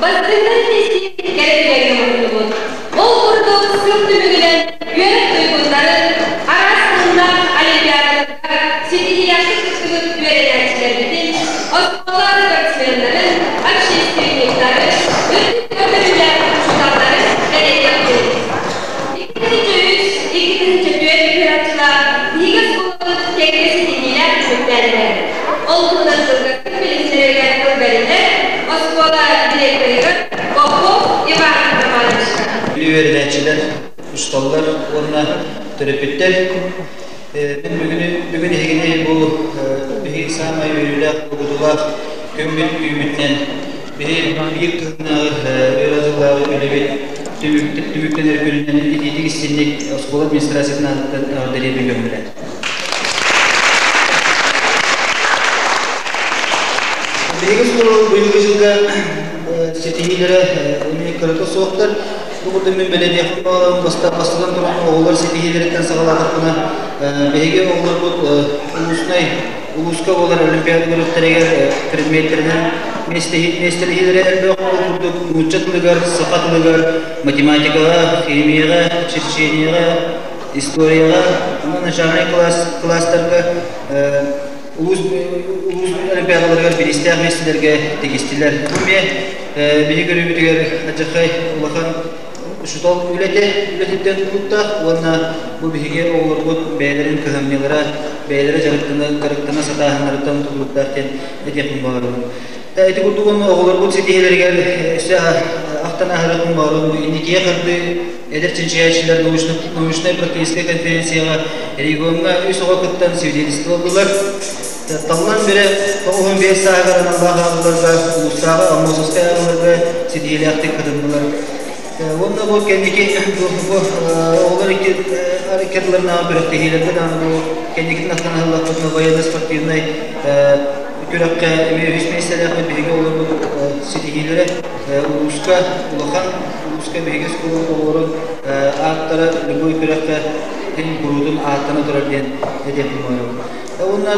Бастыҥнар тиэстии кэрэ түгэҥҥэ муһуннубут. Ол курдук сыл түмүгүнэн үөрэх туйгуннарын, араас сыллаах олимпиадаларга ситиһиилээхтик кыттыбыт үөрэнээччилэрбитин, оскуола спортсменнарын, общественниктары, үрдүк көрдөрүүлээх учууталлары бэлиэтиэхпит. 2003, 2004 үөрэнээччилэр биһиги оскуолабыт кэккэ ситиһиилээх түмүктээтилэр. Ол туһунан кылгастык билиһиннэрэргэ тыл бэриллэр оскуола директорыгар Попов Иван Романовичка. Үөрэнээччилэр, учууталлар уонна төрөппүттэр мин бүгүн, бүгүн эһигини бу биһиги саамай үөрүүлээх, долгутуулаах күммүт үүммүтүнэн биһи биир кыһыннааҕы үөрэх дьыллааҕы үлэбит түмүктэнэр күнүнэн итиитик истинник оскуола администрациятын аатыттан эҕэрдэлиирбин көҥүлэ. Биһиги оскуолабыт быйылгы дьылга ситиһиилэрэ эмиэ кырата суохтар. Бу курдук мин бэлиэтиэхпин баҕарабын, бастатан туран оҕолор ситиһиилэриттэн саҕалаатахпына, биһиги оҕолорбут улуснай улууска буолар олимпиада күрэхтэригэр предметтэринэн миэстэлэһиилэрэ элбэх ол курдук нуучча тылыгар, саха тылыгар, математикаҕа, химияҕа, черчениеҕа, историяҕа уонна начальнай класстарга улуус улуус олимпиадаларыгар бириистээх миэстэлэргэ тигистилэр. Бу эмиэ биһи көрүүбүтүгэр адьахай улахан учуутал үлэтэ үлэтиттэн тутулуктаах уонна бу биһиги оҕолорбут бэйэлэрин кыһамньылара, бэйэлэрэ дьарыктана, дьарыктана сатааһыннарыттан тутулуктаах диэн этиэхпин баҕарабын. Ити курдук уонна оҕолорбут ситиһиилэригэр өссө ахтан аһарыахпын баҕарабын. Инникигэ хардыы эдэр чинчийээччилэр научнай практическай конференцияҕа региоҥҥа үс оҕо кыттан свидетельство ыллылар. Таллан Бүрэ 95 сааһыгар аналлаах ааҕыыларга улуустааҕы Аммосовскай ааҕыыларга ситиһиилээхтик кытыннылар. Уонна бу кэнники бу оҕолор икки ардыларынааҕы күрэхтэһиилэргэ даҕаны бу кэнникитин ахтан аһыллахпытына военно-спортивнай күрэххэ эмиэ үһүс миэстэлээхпит биһиги оҕолорбут ситиһиилэрэ улууска улахан улууска биһиги оскуолабыт оҕолорун ааттара любой күрэххэ син куруутун ааттана турар диэн этиэхпин баҕарабын. Уонна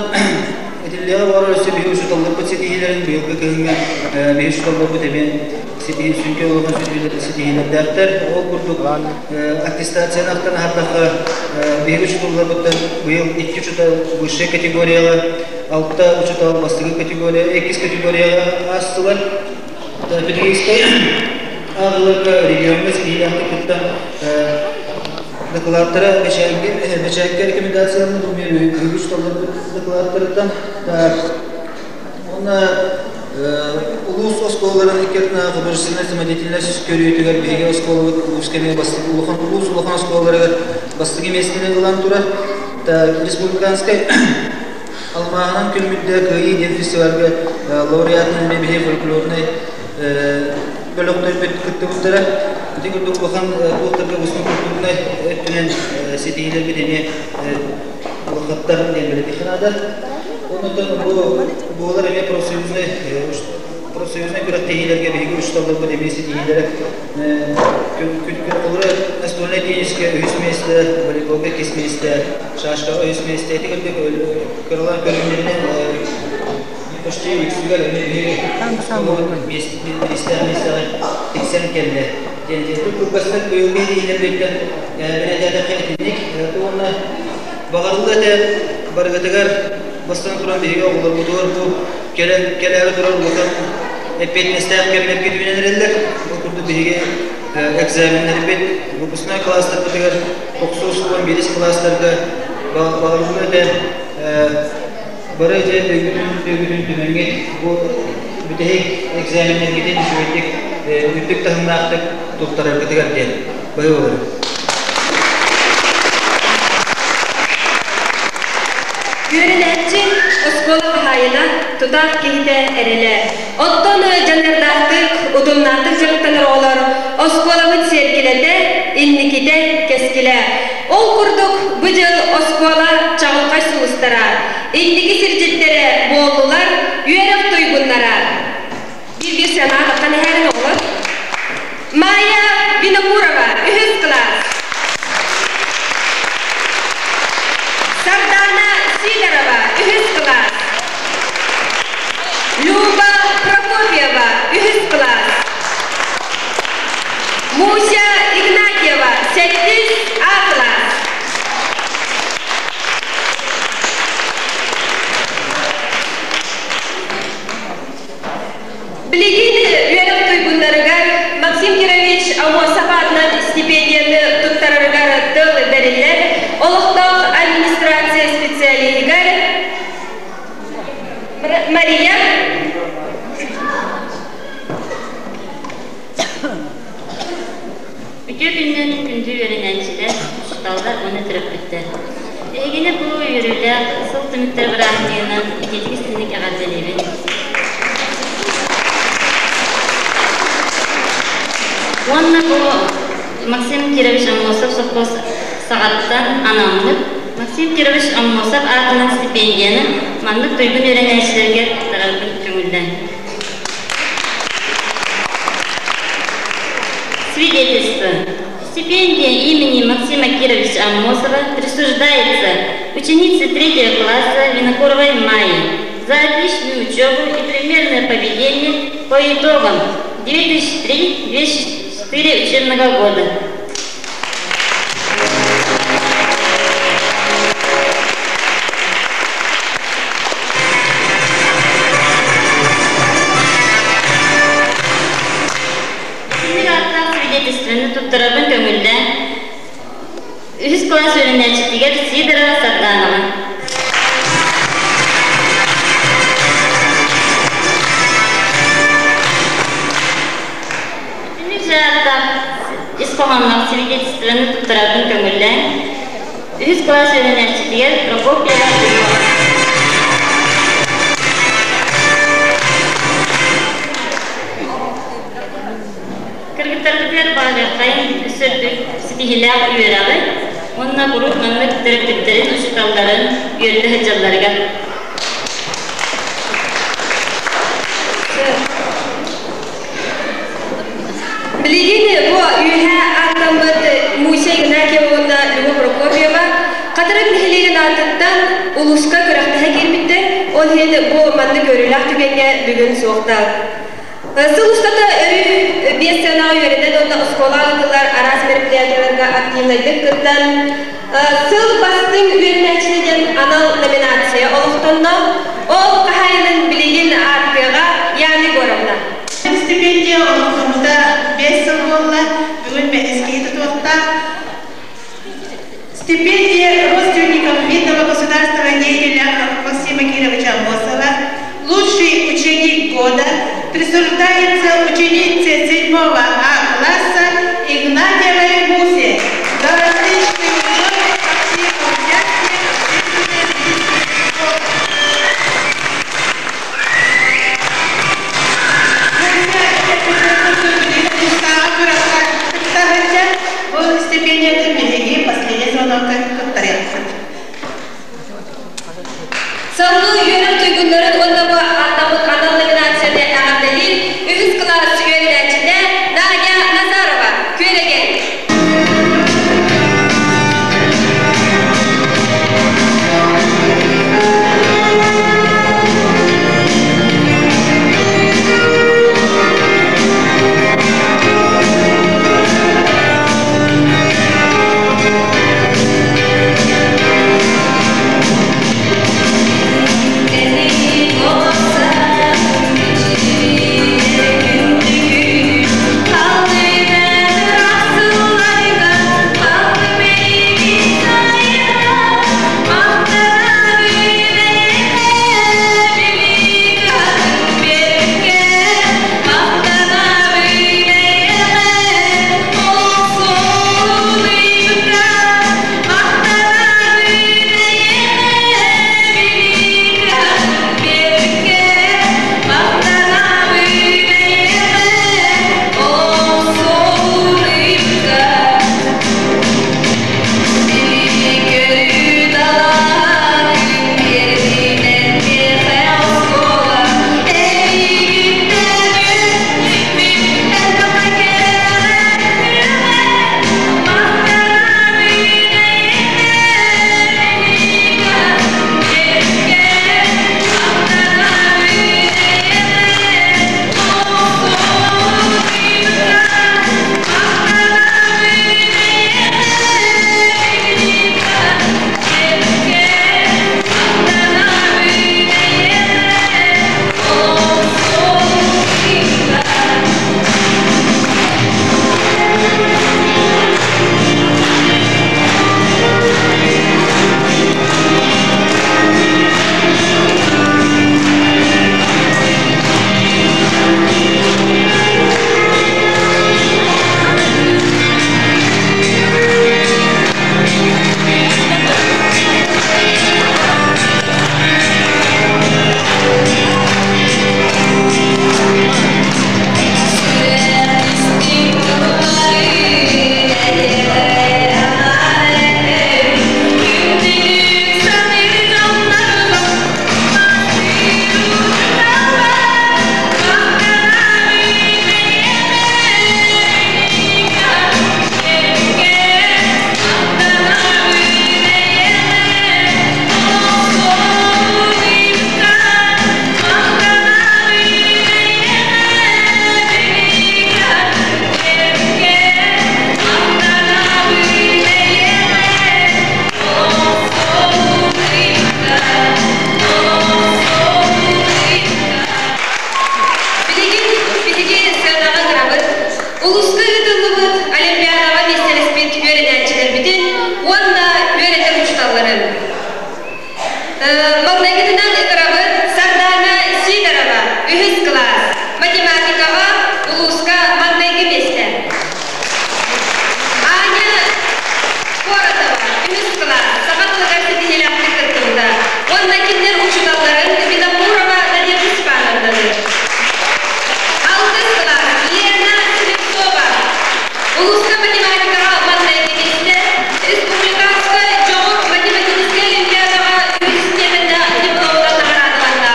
этиллиэҕэ баҕарар өссө биһиги учууталларбыт ситиһиилэрин быйылгы кыһыҥҥа биһиги учууталларбыт эмиэ ситиһии сүҥкэ улахан ситиһиилэрдээхтэр. Ол курдук аттестацияны ахтан аһардахха биһиги учууталларбыттан быйыл икки учуутал высшай категорияҕа алта учуутал бастакы категория, иккис категорияҕа аастылар. Педагогическай ааҕыыларга региоҥҥа ситиһиилээхтик кыттан дакылааттара бэчээккэ рекомендацияларын үгүс учууталларбыт дакылааттарыттан уонна улуус оскуолаларын икки ардынааҕы художественнай самодеятельность көрүүтүгэр биһиги оскуолабыт улууска эмиэ бастакы улахан улуус улахан оскуолаларыгар бастакы миэстэни ылан турар. Республиканскай Алмааһынан күлмүттэ Кыайыы диэн фестивальга лауреатынан эмиэ биһиги фольклорнай бөлөхтөрбүт кыттыбыттара. Ити курдук улахан туохтарга культурнай өттүнэн ситиһиилэрбит эмиэ улахаттар диэн бэлиэтиэххэ наада. Оннуттан бу буолар эмиэ профсоюзнай профсоюзнай күрэхтэһиилэргэ биһиги учууталларбыт эмиэ ситиһиилэрэ Олору настольнай теннискэ үһүс миэстэ, волейболга иккис миэстэ, шашкаҕа үһүс миэстэ. Ити курдук кыралаан көрүҥнэринэн почти үксүгэр эмиэ биһиги миэстээх миэстэҕэ тиксэн кэллэ. Диэн кылгастык быйылгы иһиилэрбиттэн бэлиэтээтэххэ итинник уонна баҕарылла этэ барыгытыгар бастатан туран биһиги оҕолорбутугар бу кэлэн кэлээри турар улахан эппиэтинэстээх кэмнэргэ үүнэн эрэллэр. Ол курдук биһиги экзаменнарбыт выпускной класстарбытыгар тохсус уон биирис класстарга баҕарыллар этэ бары дьэ өйгүтүн өйгүтүн түмэҥҥит бу бүтэһик экзаменнэргитин үчүгэйдик үрдүк таһымнаахтык туттараргытыгар диэн быһыы Үөрэнээччи оскуола хаһаайына, тутаах киһитэ эрэлэ. Оттон дьаныардаахтык, утумнаахтык дьарыктанар оҕолор оскуолабыт сиэркилэтэ, инникитэ, кэскилэ. Ол курдук бу дьыл оскуола чаҕылхай сулустара, инники сирдьиттэрэ буоллулар, үөрэх туйгуннара. Биир-биир санаа таххан иһээрин оҕолор. Майя Винокурова, үһүс кылаас. Сардана Сидорова, үһүс кылаас. Люба Прокопьева, үһүс кылаас. Муся Игнатьева, сэттис А кылаас. Билигин үөрэх туйгуннарыгар Максим Кирович Аммосов аатынан стипендияны туттарарыгар тыл бэриллэр олохтоох администрация специалиһыгар Мария Үтүө күнүнэн күндү үөрэнээччилэр, учууталлар уонна төрөппүттэр. Эһигини бу үөрүүлээх сыл түмүктэр бырааһынньыгынан итиитик-истиҥник эҕэрдэлиибин. Уонна бу Максим Кирович Аммосов совхоз саҕаттан анаммыт Максим Кирович Аммосов аатынан стипендияны маннык туйгун үөрэнээччилэргэ туттарарбын көҥүллээн. Свидетельство. Стипендия имени Максима Кировича Аммосова присуждается ученице третьего класса Винокуровой Майи за отличную учебу и примерное поведение по итогам 2003-2004 учебного года. Итинник ааттаах свидетельствоны туттарабын көҥүллээн үһүс кылаас үөрэнээччитигэр Сидорова Сарданаҕа. Итинник дьааттаах ис хоһоонноох свидетельствоны туттарабын көҥүллээн үһүс кылаас үөрэнээччитигэр Прокопьева Любовь. Кыргыттарбытыгар баҕарыаххайын өссө үрдүк ситиһиилээх үөрэҕи уонна куруук маннык төрөппүттэрин, учууталларын үөрдэ сылдьалларыгар. Билигин бу үөһээ ааттаммыт Муся Игнатьева уонна Любовь Прокопьева Хатырык нэһилиэгин аатыттан улууска күрэхтэһэ киирбиттэр. Ол иһин бу маннык үөрүүлээх түгэҥҥэ бүгүн суохтаах. Сыл устата өрүү биэс сыанаҕа үөрэнэн уонна оскуолаҕа ыытыллар араас мероприятиеларга активнайдык кыттан, сыл бастыҥ үөрэнээччитэ диэн анал номинация олохтонно. Ол хаһаайынын билигин ааттыаҕа Яна Егоровна. Стипендия олохтоммута 5 сыл буолла. Бүгүн бэһис киһи тутуохтаах. Стипендия родственникам видного государственного деятеля Максима Кировича Аммосова «Лучший ученик года» присуждается ученице 7 А класса Игнатьевой Мусе за различные учебы активное участие в общественной жизни школы. Муся Бу стипендияны биһиги последний звонокка туттарыахпыт. Салгыы үөрэх туйгуннарын уонна бу ааттаммыт анал номинацияны эҕэрдэлиир үһүс кылаас үөрэнээччитэ Надя Назарова Күөрэгэй. ыытыллыбыт олимпиадаҕа миэстэлэспит үөрэнээччилэрбитин уонна үөрэтэр учууталларын. Маҥнайгытынан ыҥырабыт Сардаана Сидорова, үһүс кылаас, математикаҕа улууска маҥнайгы миэстэ. Аня Коротова, үһүс кылаас, саха тылыгар ситиһиилээхтик кыттыбыта уонна кинилэр учууталларын Винокурова Надежда Степановнаны. Алтыс кылаас, Лена Слепцова, улууска математикаҕа маҥнайгы миэстэ, республиканскай дьоҕур математическай олимпиадаҕа үһүс степеннээх дипломунан наҕараадаланна.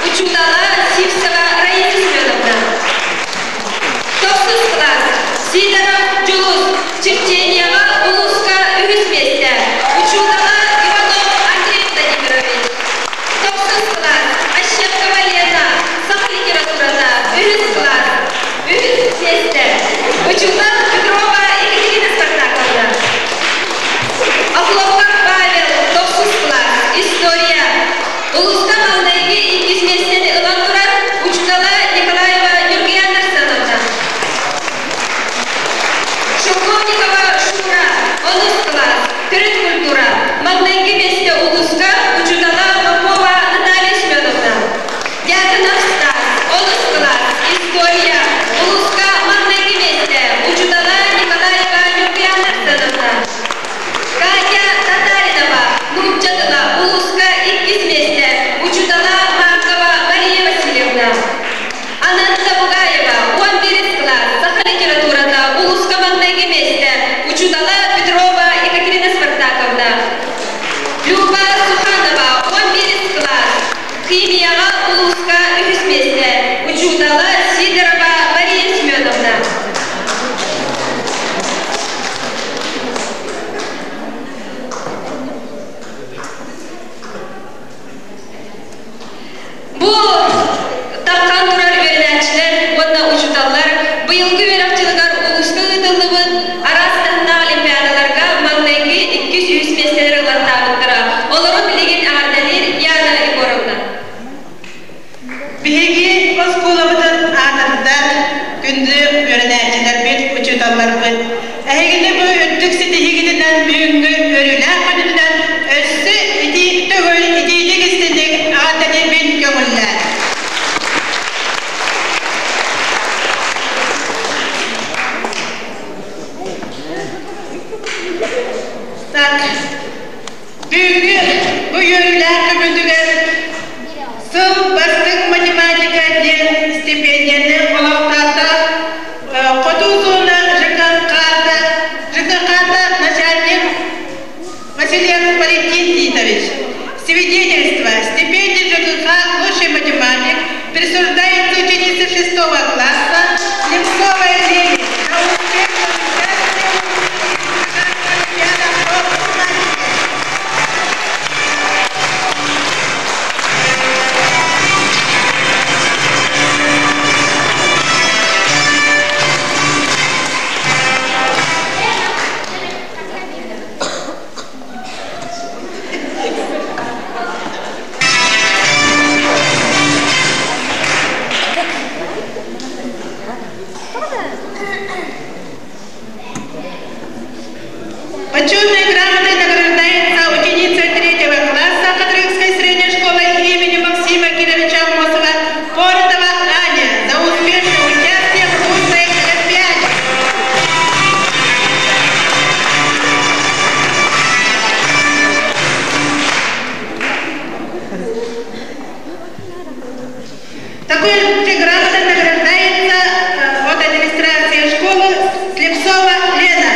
Учуутала Сивцева Раиса Семеновна. Тохсус кылаас. Сидоров Дьулус. Черчениеҕа улууска үһүс миэстэ. Учуутала Иванов Андрей Владимирович. Тохсус кылаас. Ощепкова Лена. Саха литературата. Үһүс кылаас. Үһүс миэстэ. Учуутал Петрова Екатерина Спартаковна. Охлопков Павел. Тохсус кылаас. История. Улууска маҥнайгы иккис миэстэни ылан турар учуутала Николаева Нюргуяна Арсеновна. Шелковникова Шура, онус кылаас, төрүт культура, маҥнайгы миэстэ улууска учуутала Попова Наталья Семеновна. Дьяконов Стас, онус кылаас, история, улууска маҥнайгы миэстэ учуутала Николаева Нюргуяна Арсеновна. Катя Татаринова, нуучча тыла, улууска иккис миэстэ, учуутала Маркова Мария Васильевна. Ананта Бугаева, 11 кылаас, саха литературата, улууска маҥнайгы миэстэ, учуутала Петрова Екатерина Спартаковна. Люба Суханова, 11 кылаас, химияҕа улууска үһүс миэстэ, учуутала Сидорова Мария Семеновна. Бу таххан турар үөрэнээччилэр уонна учууталлар быйылгы үөрэх дьылыгар улууска ыытыллыбыт араас таһымнаах олимпиадаларга маҥнайгы 200 миэстэлэри ылаттаабыттара. Олору билигин эҕэрдэлиир Яна Егоровна. Биһиги оскуолабытын аатырдар күндү үөрэнээччилэрбит, учууталларбыт. Эһигини бу үрдүк ситиһиигитинэн бүгүҥҥү үөрүүлээх күнүнэн өссө итии төгүл итиитик истиҥник эҕэрдэлиирбин көҥүллээн. Так, Бүгүҥҥү бу үөрүүлээх күммүтүгэр Сыл бастыҥ математика диэн стипендияны олохтоото Хоту зона ЖКХ-та начальник Васильев Валентин Титович. Свидетельство. Стипендия ЖКХ «Лучший математик» присуждается ученице шестого класса Немцовой Лене за успешное участие в олимпиадах по математике. Почетной грамотой награждается ученица третьего класса Кадрыкской средней школы имени Максима Кировича Амосова Поротова Аня за успешное участие в устной олимпиаде. Такой же грамотой награждается от администрации школы Слепцова Лена.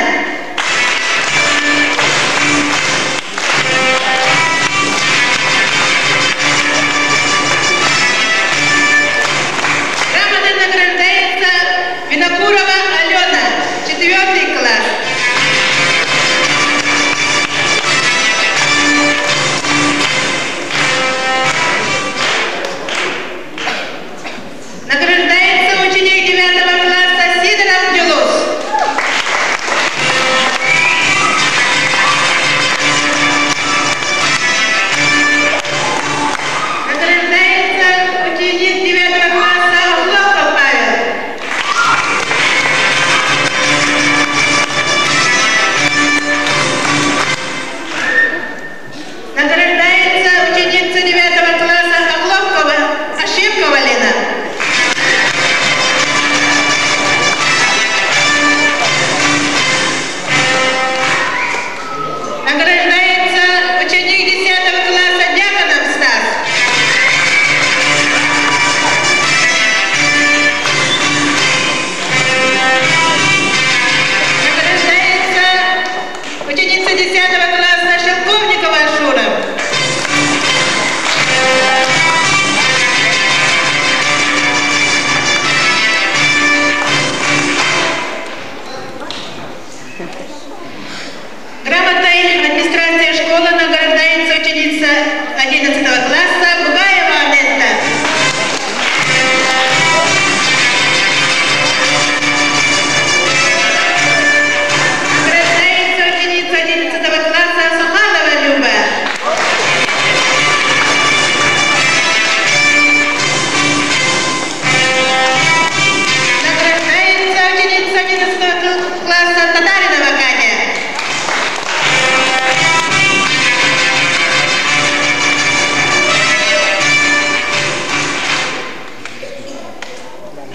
Грамотой награждается Винокурова Алена, четвертый класс.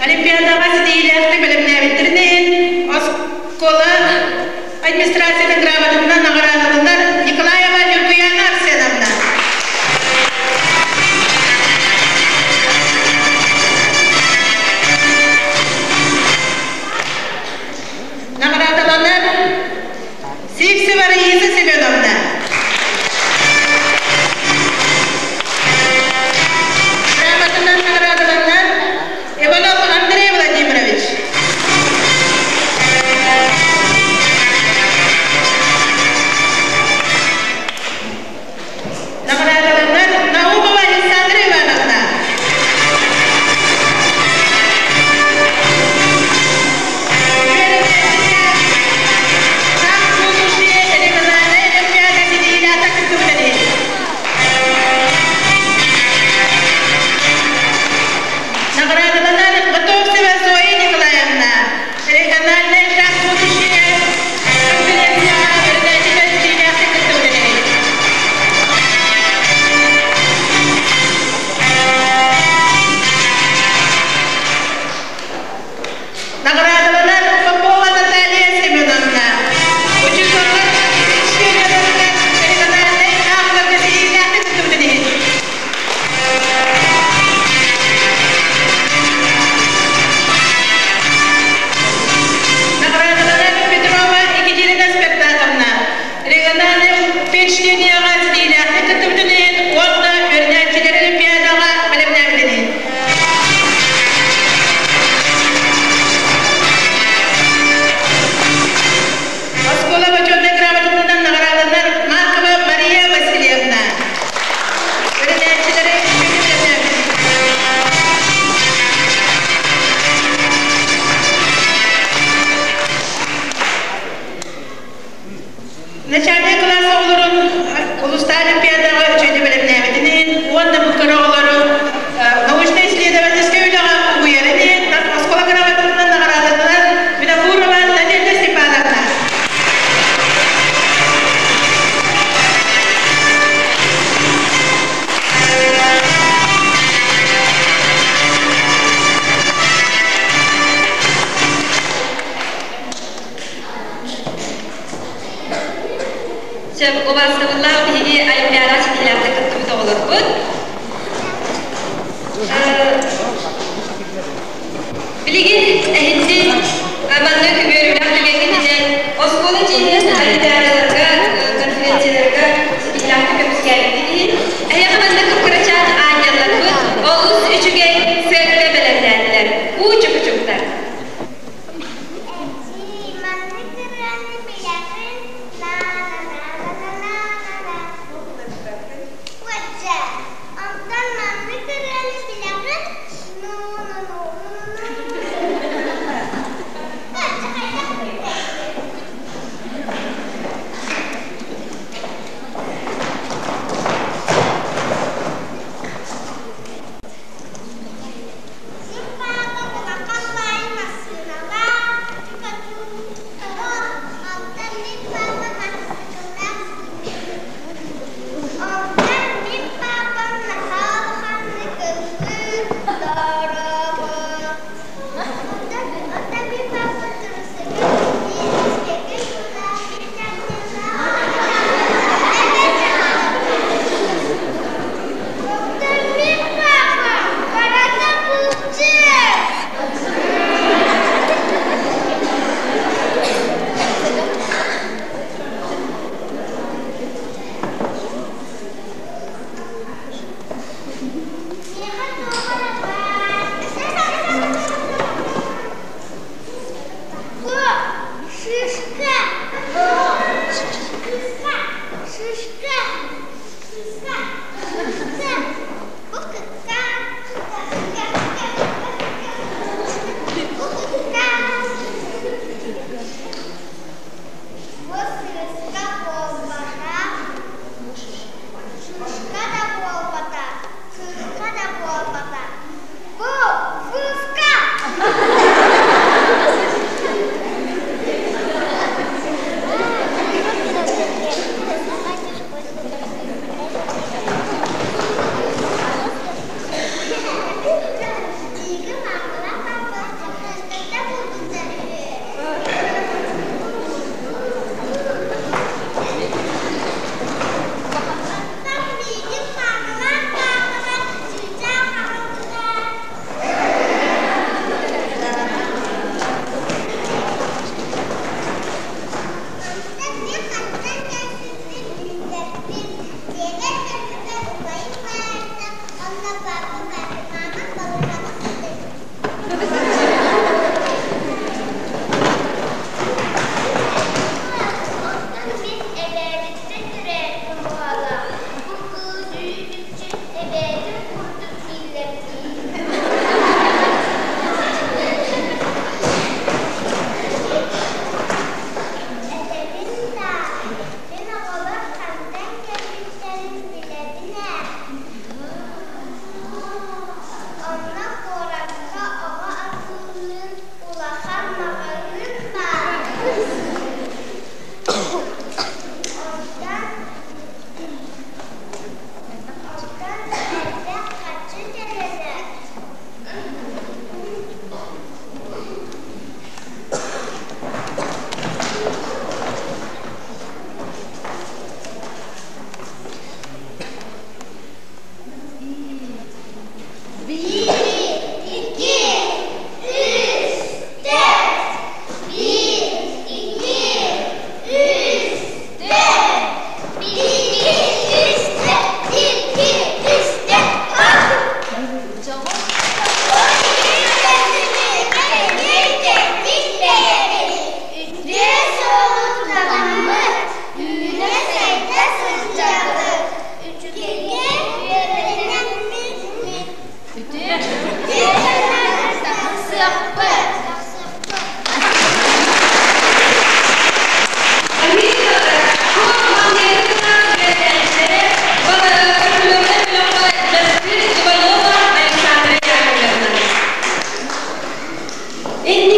Олимпиадаҕа ситиһиилээхтик бэлэмнээбиттэрин иһин оскуола администрациятын грамотатынан наҕараадаланар Николаева Ньургуяна Арсеновна. Наҕараадаланар Сивцева Раиса Семеновна. Грамотанан наҕараадаланар Иванов Андрей Владимирович. Наҕараадаланар Наумова Александра Ивановна. Наградаланар Готовцева Зоя Николаевна, региональный штаб будущее конференцияҕа өрнөөчүлэр ситиилээхтик кыттыбытын Наҕараадаланар Попова Наталья Семеновна, учууталлар чемпионатыгар региональнай ааҕыларга ситиһиилээхтик кыттыбытын иһин. Наҕараадаланар Петрова Екатерина Спартаковна, региональнай впечатлениеҕа ситиһиилээхтик кыттыбытын иһин уонна үөрэнээччилэр олимпиадаҕа бэлэмнээбитин иһин. Оскуола бочуотунай грамотатынан наҕараадаланар Маркова Мария Васильевна. Үөрэнээччилэри үчүгэй Начальнай кылаас оҕолорун улуустааҕы олимпиадаҕа үчүгэйдик бэлэмнээбитин иһин уонна бу кыра оҕолору научно-исследовательскай үлэҕэ угуйарын иһин оскуола грамотатынан наҕараадаланар Винокурова Надежда Степановна. Сөп, убаастабыллаах биһиги Олимпиада ситиһиилээхтик кыттыбыт оҕолорбут. Билигин эһинди маннык үөрүүлээх түгэҥҥитинэн оскуола дьиэтин олимпиадаларга, конференцияларга ситиһиилээхтик көмүскээбиккит иһин эһиэхэ маннык кырачаан аанньалларбыт олус үчүгэй сыакка бэлэмнээтилэр. Уу чукучуктар. Эдьиий, маннык ырыаны билэҕин? На-на-на-на-на-на-на. Уочча, онтон маннык ырыаны билэҕин? Ну-ну-ну-ну-ну. Уочча, хайдах билбэккин? Сир паапа улахан баайы массыыналаах, Онтон мин паапа матасыыкыллаах Онтон мин паапам наһаа улаханнык ыллыыр, дорообо. Онтон мин паапа трусыгын биэскэгэ Онтон мин паапам барата булчут. Миэхэ туох эрэ баар. Бу шишка. Шишка. Шишка. Шишка. Шишка. Бу кытта. Бу кытта. Бу сыыска буолбатах. Шишка да буолбатах. Сыыска да буолбатах. Бу фыска! Биһиги маамалаах паапалаах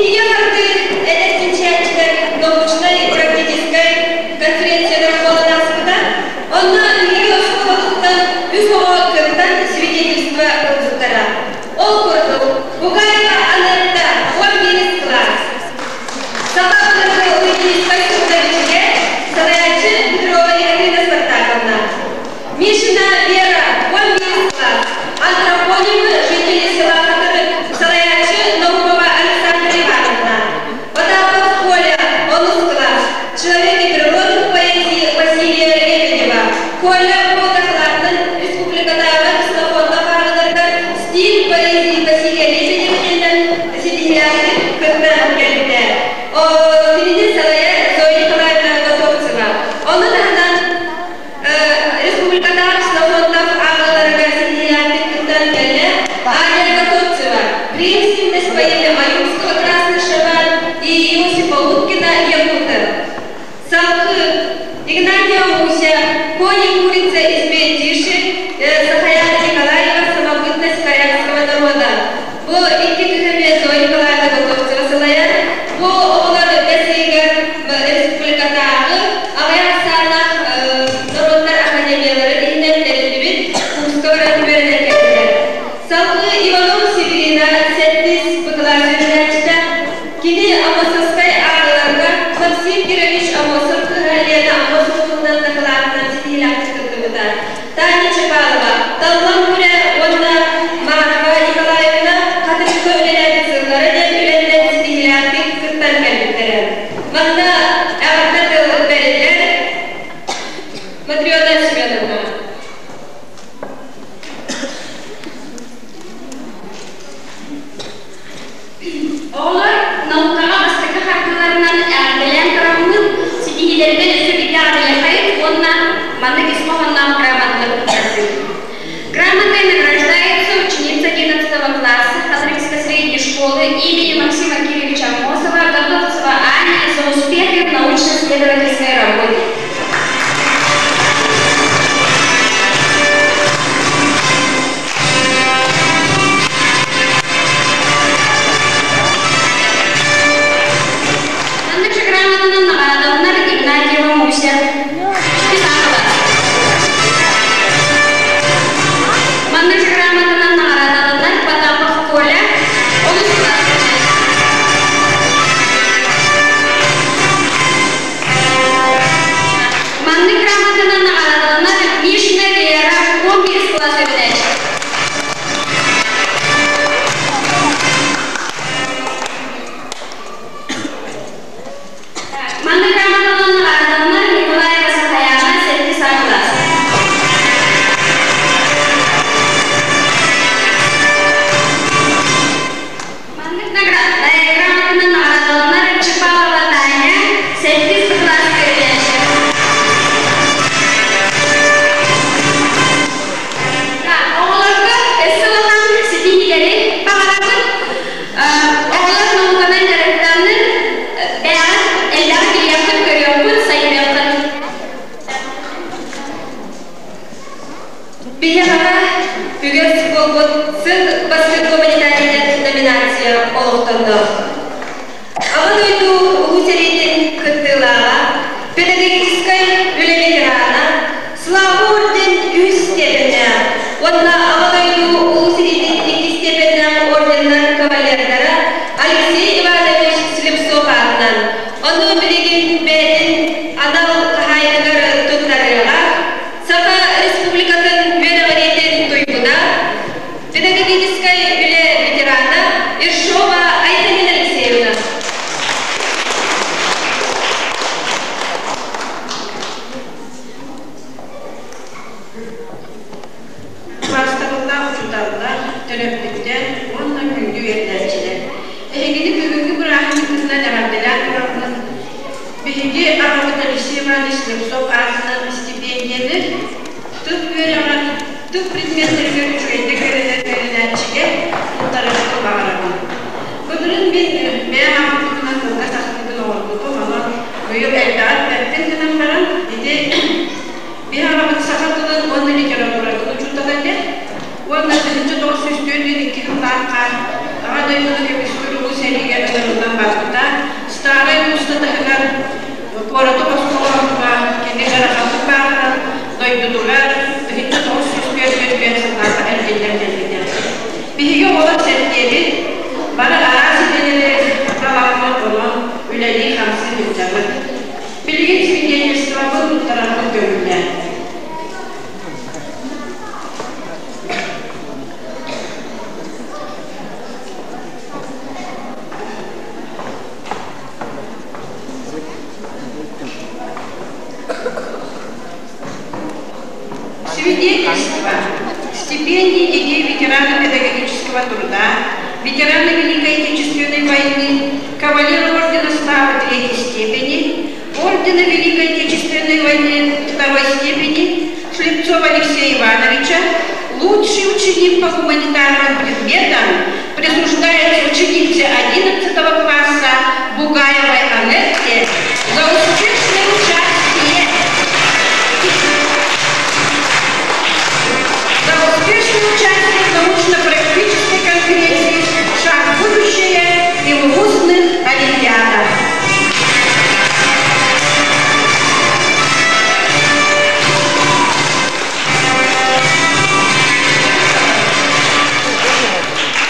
Инникигэ хардыы эдэр чинчийээччилэр научнай-практическай конференциялара буолан ааспыта. Онно биһиги оскуолабытыттан үс оҕо кыттан свидетельство ылбыттара. Ол курдук, Бугаева Анетта 11 кылаас, Саха былыргы логистическай суруналииһэ, салайааччы Петрова Екатерина Спартаковна, Мишина Вера 11 кылаас, антропонимы жители села Хатырык, салайааччы Наумова Александра Ивановна, Потапов Коля онус кылаас, Человек и природа в поэзии Василия Лебедева, Коля бу дакылаатын республикатааҕы Ксенофонтов ааҕынарыгар стиль поэзии Василия Лебедева диэнинэн ситиһиилээхтик кытта кэлбитэ. Кинини салайар Зоя Николаевна Готовцева. Ону таһынан республикатааҕы Ксенофонтов ааҕыыларыгар ситиһиилээхтик кыттан кэллэ Аня Готовцева, преемственность поэмы Ойунского «Красный шабан» и Иосифа Луткина «Якуты». Салгыы Игнатьева Муся, Кони курица избе тише, Сахаяна Николаева «Самобытность корякского народа». Бу икки кыһыме Зоя Николаевна Готовцева салайар. Бу оҕолор бэс ыйыгар республикатааҕы аҕыйах ахсааннаах норуоттар академияларын иһинэн тэриллибит курска баран үөрэнэн кэллилэр. Салгыы Иванов Северина сэттис бакалавр үөрэнээччитэ. Кини Аммосовскай ааҕыыларга Максим Кирович Аммосов кыыһа Лена Аммосова туһунан дакылаатынан ситиһиилээхтик кыттыбыта. Таня Чапалова, Таллан Бүрэ уонна Марфа Николаевна Хатырыкка үлэлээбит сыллара диэн үлэннэн ситиһиилээхтик кыттан кэлбиттэрэ. Манна эҕэрдэ тыл бэриллэр Матрена Семеновна. Оҕолор наукаҕа бастакы хардыыларынан эҕэрдэлээн тураммыт, ситиһиилэринэн өссө биирдэ эҕэрдэлиэххэйит уонна маннык ис хоһоонноох грамоталары туттардыбыт. Грамотой награждается ученица 11 класса Хатырыкской средней школы имени Максима Кирилловича Аммосова Готовцева Аня за успехи в научно-исследовательской работе. Маннык грамотанан наҕараадаланар Игнатьева Муся Писанова. Маннык грамотанан наҕараадаланар Потапов Коля олус Маннык грамотанан наҕараадаланар Мишина Вера 11 кылаас үөрэнээччи. Маннык грамотанан наҕараадаланар Николаева Сахаяна сэттис А кылаас. Маннык грамотанан наҕараадаланар Чапалова Таня сэттис кылаас үөрэнээччи. Оҕолорго өссө улахан ситиһиилэри баҕарабыт. Оҕолор науканан дьарыктанын, бэйэҕит элбэҕи билиэххит, көрүөххүт, сайдыаххыт. Биһиэхэ үгэс буолбут Сыл бастыҥ гуманитарийдар номинация олохтонно. Аҕа дойду Улуу сэриитин кыттыылааҕа, педагогическай үлэ ветерана, Слава орден үһүс степеннээх уонна Аҕа дойду Улуу сэриитин иккис степеннээх орденнар кавалердара Алексей Иванович Слепцов аатынан, ону билигин бэйэтин анал хаһаайыныгар туттарыаҕа, Саха Республикатын үөрэҕириитин туйгуна, педагогическай үлэ ветерана Ершова Айталина Алексеевна. Убаастабыллаах учууталлар, төрөппүттэр уонна күндү үөрэнээччилэр! Эһигини бүгүҥҥү бырааһынньыккытынан эҕэрдэлээн тураммын, биһиги аҕабыт Алексей Иванович Слепцов аатынан истипиэндийэни тыл үөрэҕэр, тыл предметтэригэр үчүгэйдик үөрэнэр үөрэнээччигэ туттарыахпын баҕарабын. Былырыын мин бэйэм аҕам туһунан кылгас ахтыыбын оҥорбутум, онон быйыл элбэҕи эппэппин гынан баран, ити биһи аҕабыт саха тылын уонна литературатын учуутала этэ уонна 1942 сыллаахха Аҕа дойдуну көмүскүүр Улуу сэриигэ ыҥырыллан Куораты босхолооһуҥҥа кини ыараханнык бааһыран, дойдутугар 1945 сыллаахха эргиллэн кэлбитэ. Биһиги оҕолор сэттиэбит, бары араас идэлэри таламмыт, онон үлэлии-хамсыы сылдьабыт. Билигин свидетельствобын туттарарбын көҥүллээн. Свидетельство. Стипендии детей ветерана педагогического труда, ветерана Великой Отечественной войны, кавалера Ордена Славы Третьей степени, Ордена Великой Отечественной войны второй степени Шлепцова Алексея Ивановича, лучший ученик по гуманитарным предметам, присуждается ученице 11 класса Бугаевой Анетте за успешное участие за успешное участие в научно-практической конференции «Шаг в будущее» и в устных олимпиадах.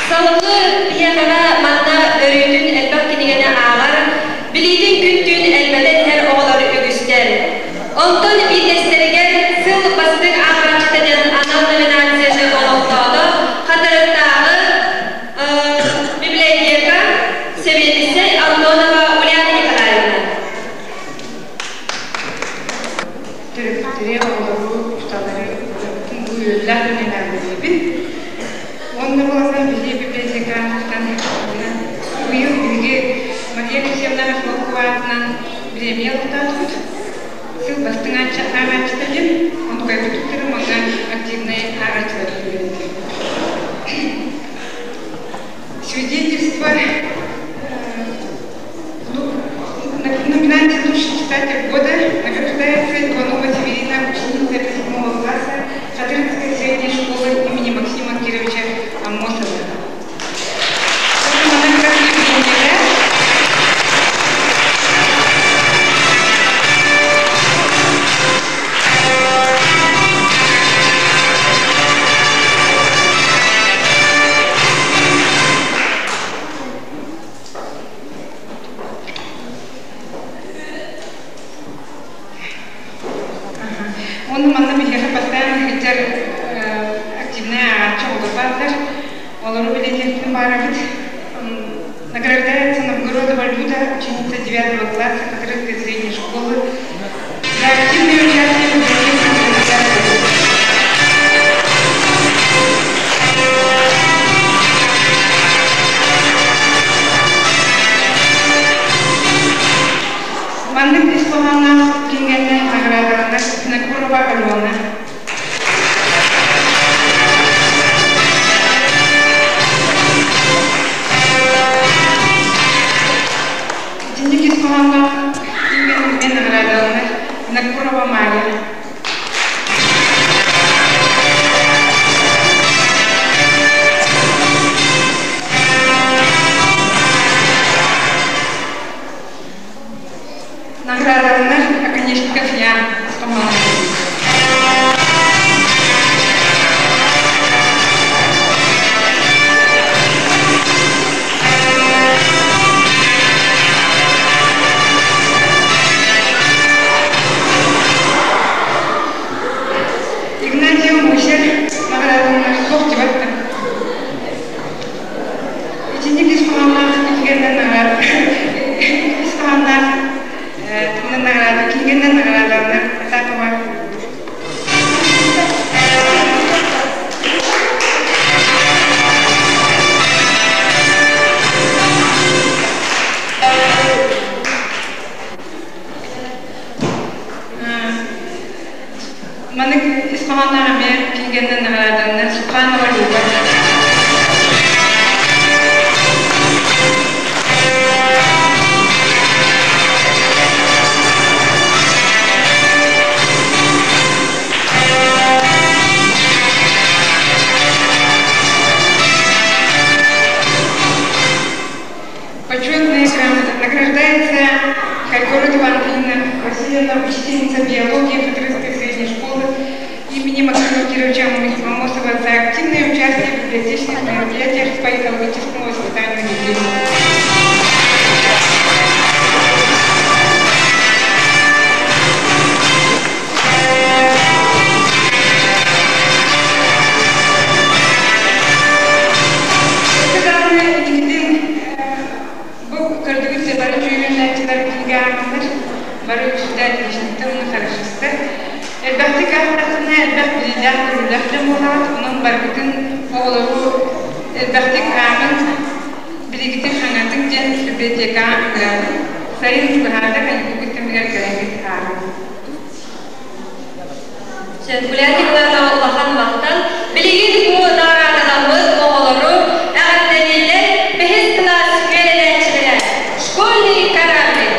Салгыы биһиэхэҕэ манна өрүүтүн элбэх кинигэни ааҕар, билиитин күн-түүн элбэтэн иһэр оҕолор үгүстэр. Онтон биирдэстэригэр сыл бастыҥ ааҕааччыта диэн анал номинацияны олохтоото Хатырыктааҕы библиотека сэбиэдиссэй Антонова Ульяна Николаевна. Төрөппүттэри, оҕолору, учууталлары бу үөрүүлээх күнүн эҕэрдэлиибин. Уонна буолан биһиги библиотекаттан быйыл биһиги Мария Алексеевна Охлопкова аатынан бириэмийэ олохтоотубут. Сыл бастыҥ ааҕааччыта диэн, онтукайбыт туттарым уонна активнай ааҕааччылар үлэлиир. Свидетельство номинация «Лучший читатель года» награждается Иванова Северина, ученица 7 класса Хатыринской средней школы имени Максима Кировича Аммосова. Уонна манна биһиэхэ постоянно сылдьар активнай ааҕааччы оҕолор бааллар. Олору билиниэхпин баарабыт. Награждается Новгородова Люда, ученица 9 класса Хатырыкской средней школы, за активное участие в библиотеке. Маннык ис хоһоонноох кинигэни наҕараадаланар Винокурова Алена. Итинник ис хоһоонноох кинигэни эмиэ наҕараадаланар Винокурова Майя. Наградаланар Оконешников Ян ис хоһоонноох. Игнатьев Муся наградаланар суох дебаттан. Итинник ис хоһоонноох кинигэннэн награда ис хоһоонноох награда кинигэннэн наградаланар Потапова. Маннык ис хоһоонноох эмиэ кинигэннэн наҕараадаланар Суханова Люба. Почетная грамота награждается Хайгородова Антонина. Васильевна, учительница биологии Хатырыкской средней школы имени Максима Кировича Аммосова за активное участие в библиотечных мероприятиях по экологическому воспитанию детей. Даҕаны инникитин бу көрдүгүт да бары үөрэнээччилэр кинигэ ааҕаллар, бары үксүтэ отличниктар уонна хорошистар. Элбэхтик аахтаххына элбэх билиилээх-көрүүлээх дьон буолаҕыт, онон барыгытын оҕолору элбэхтик ааҕыҥ, билигитин хаҥатыҥ диэн библиотекаҕа ыҥырабын. Сайын чугаһаата каникулгут кэмигэр кэлэҥҥит ааҕыҥ. Гулян Николаевна улахан махтал. Билигин бу наҕараадаламмыт оҕолору эҕэрдэлииллэр бэһис кылаас үөрэнээччилэрэ «Школьный кораблик».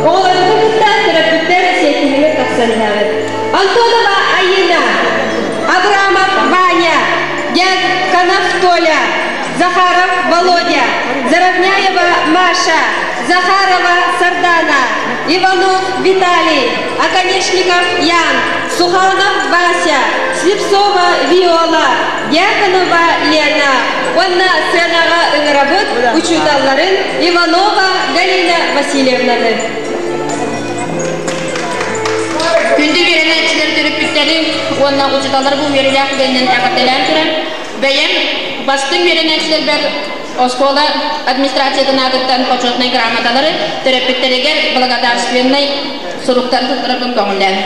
Оҕолорбутун кытта төрөппүттэр сиэттиһигэр тахсан иһэҕит. Антонова Айыына, Абрамов Ваня, Дьяконов Толя, Захаров Володя, Заровняева Маша, Захарова Сардана, Иванов Виталий, Оконешников Ян, Суханов Вася, Слепцова Виола, Дьяконова Лена уонна сценаҕа ыҥырабыт учууталларын Иванова Галина Васильевнаны. Күндү үөрэнээччилэр төрөппүттэрин уонна учууталлар бу үөрүүлээх түгэнинэн эҕэрдэлээн туран, бэйэм бастыҥ үөрэнээччилэрбэр оскуола администрациятын аатыттан почетнай грамоталары төрөппүттэригэр благодарственнай суруктары туттарарбын көҥүллээн.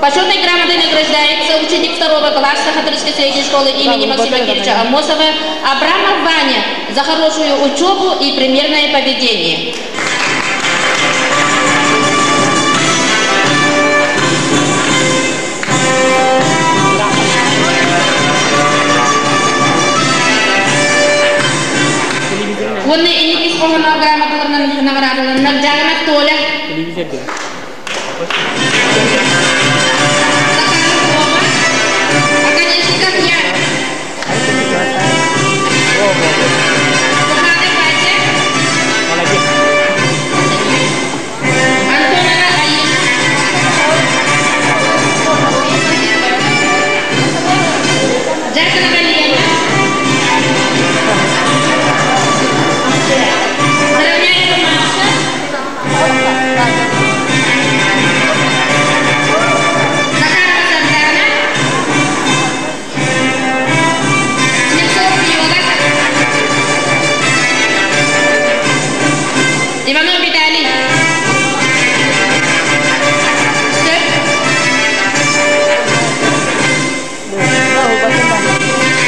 Почетной грамотой награждается ученик второго класса Хатырыкской средней школы имени Максима Кировича Аммосова Абрамов Ваня за хорошую учебу и примерное поведение. Уонна инники хоһоно грамоталарынан наградаланнар Дьаҕанах Толя. Захаров Рома. Оконечников Ян. Суханов Вася. Антонова Аина. Дьяконова Лена. Заровняева Маша. Захарова Сардана. Слепцова Виола. Иванов Виталий. Сөп.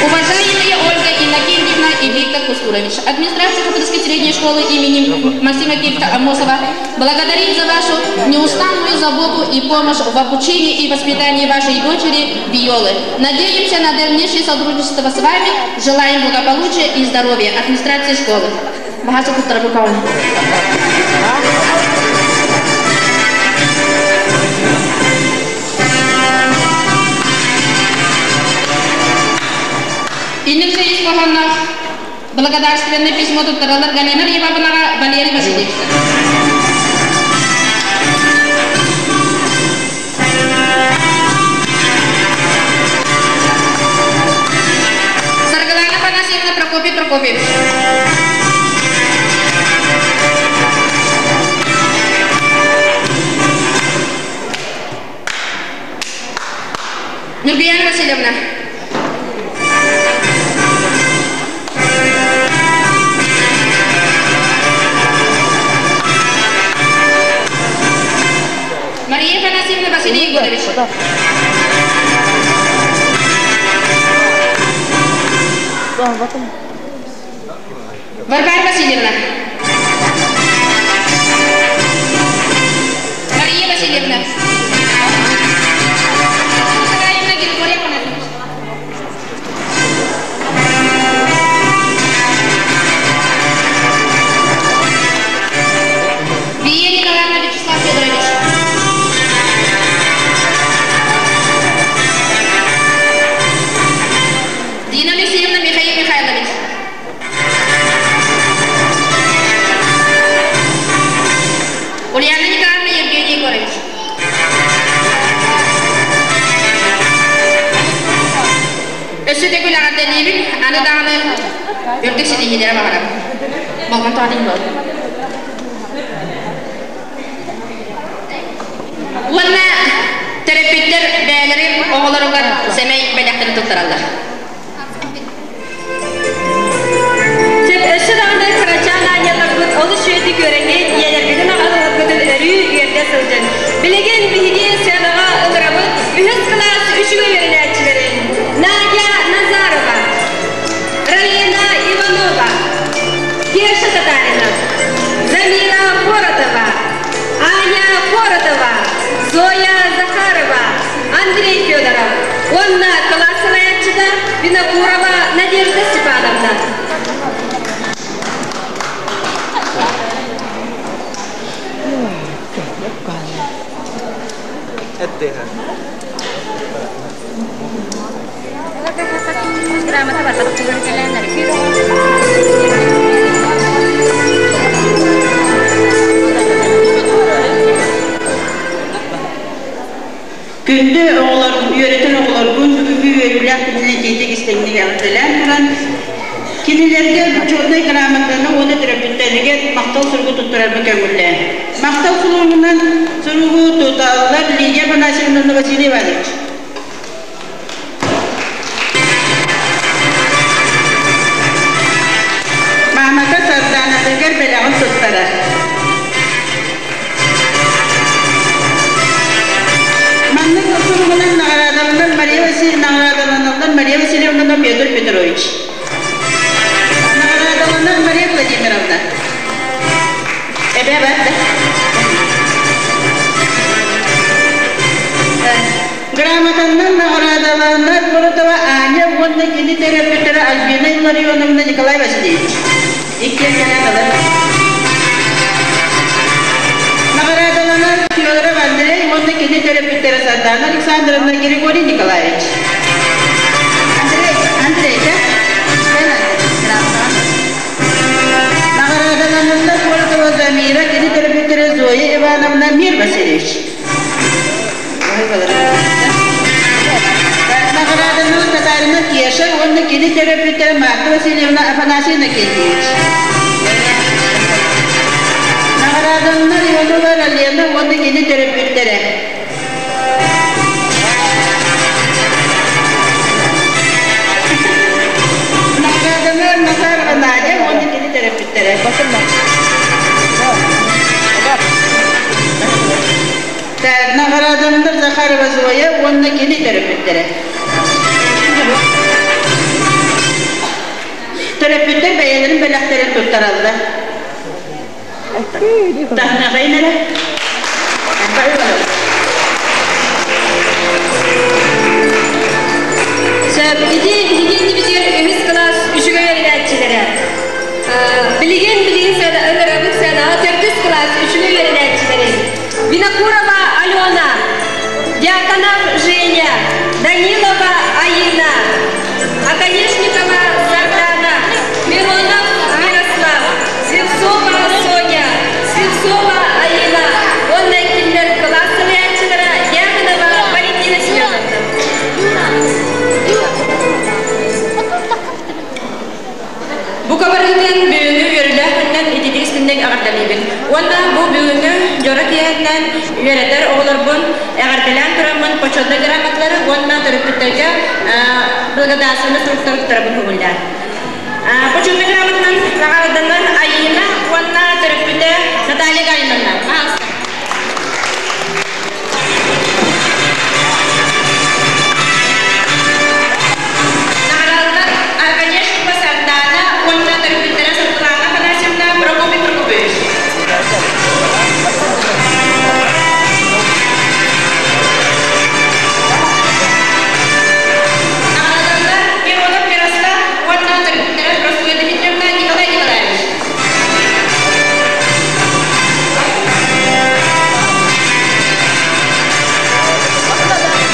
Уважаемые Ольга Иннокентьевна и Виктор Кустурович, администрация Хатырыкской средней школы имени Максима Кировича Аммосова благодарит за вашу неустанную заботу и помощь в обучении и воспитании вашей дочери Виолы. Надеемся на дальнейшее сотрудничество с вами. Желаем благополучия и здоровья. Администрация школы. Бахаса Кустарабукова. Инник ис хоһоонноох благодарственное письмо туттараллар Галина Ивановнаҕа Валерий Васильевичка. Саргылана Афанасьевна, Прокопий Прокопьевич. Нюргуяна Васильевна. Мария Афанасьевна Василий Егорович. Варвара Васильевна. Мария Васильевна. Николаевна Григорий Афанасьевич. Вия Николаевна Вячеслав Федорович. Дина Алексеевна Михаил Михайлович. Ульяна Николаевна Евгений Егорович. Өссө төгүл эҕэрдэлиибин, аны даҕаны үрдүк ситиһиилэри баҕарабын. Болҕомтоҕут иһин буоллун. Уонна төрөппүттэр бэйэлэрин оҕолоругар сэмэй бэлэхтэри туттараллар. Сөп, өссө даҕаны кырачаан аанньалларбыт олус үчүгэйдик үөрэҥҥит, ийэлэргитин аҕаларгытын өрүү үөрдэ сылдьын. Билигин биһиги сыанаҕа ыҥырабыт үһүс кылаас үчүгэй үөрэнээччилэрин Надя Назарова, Ралина Иванова, Кеша Татаринов, Замира Поротова, Аня Поротова, Зоя Захарова, Андрей Федоров уонна кылаас салайааччыта Винокурова Надежда Степановна. Күндү оҕолор, үөрэтэр оҕолорбун бүгүҥҥү үөрүүлээх күнүнэн итиитик истиҥник эҕэрдэлээн туран, кинилэргэ бочуотунай грамотаны уонна төрөппүттэригэр махтал суругу туттарарга көҥүллээн. Махтал суругунан суругу туталлар Лидия Афанасьевна Василий Иванович. Маамата Сардаанатыгар бэлэҕин туттарар. Маннык суругунан наҕараадаланар Мария Васильевна наҕараадаланаллар Мария Васильевна Петр Петрович. Наҕараадаланар Мария Владимировна. Эбэ бар да. Грамотаннан наҕараадаланар Боротова Аня уонна кини төрөппүттэрэ Альбина Илларионовна Николай Васильевич. Иккиэн кэлэн ылар. Наҕараадаланар Федоров Андрей уонна кини төрөппүттэрэ Сардана Александровна Григорий Николаевич. Андрей, Андрей, да? Наҕараадалананнар Поротова Замира, кини төрөппүттэрэ Зоя Ивановна Мир Васильевич. Наҕараадаланар Татарина Кеша уонна кини төрөппүттэрэ Марта Васильевна Афанасий Иннокентьевич. Наҕараадаланар Иванова Лена уонна кини төрөппүттэрэ. Наҕараадаланар Назарова Надя уонна кини төрөппүттэрэ. Наҕараадаланар Захарова Зоя уонна кини төрөппүттэрэ. Төрөппүттэр бэйэлэрин бэлэхтэрин туттараллар. Таһнаҕайын эрэ. Сөп, ити биһиги иннибитигэр үһүс кылаас үчүгэй үөрэнээччилэрэ. Билигин билигин ыҥырабыт сыанаҕа төрдүс кылаас үчүгэй үөрэнээччилэрин Винокурова Алена, Дьяконов Женя, Данилова Аина, Оконешникова Сардана, Миронов Мирослав, Свинцова Соня, Свинцова Аина. көҕүлээн үөрэтэр оҕолорбун эҕэрдэлээн тураммын почетнай грамоталары уонна төрөппүттэргэ благодарственнай суруктары туттарабын көҥүллээн. Почетнай грамотанан наҕарааданар Айыына уонна төрөппүтэ Наталья Галиновна. Пожалуйста. Наҕараадалар Аркадьевского Сардаана уонна төрөппүттэрэ Саргылаана Афанасьевна, Прокопий Прокопьевич. Наҕараадалар Миронов Мирослав уонна төрөппүттэрэ Прасковья Дмитриевна, Николай Николаевич.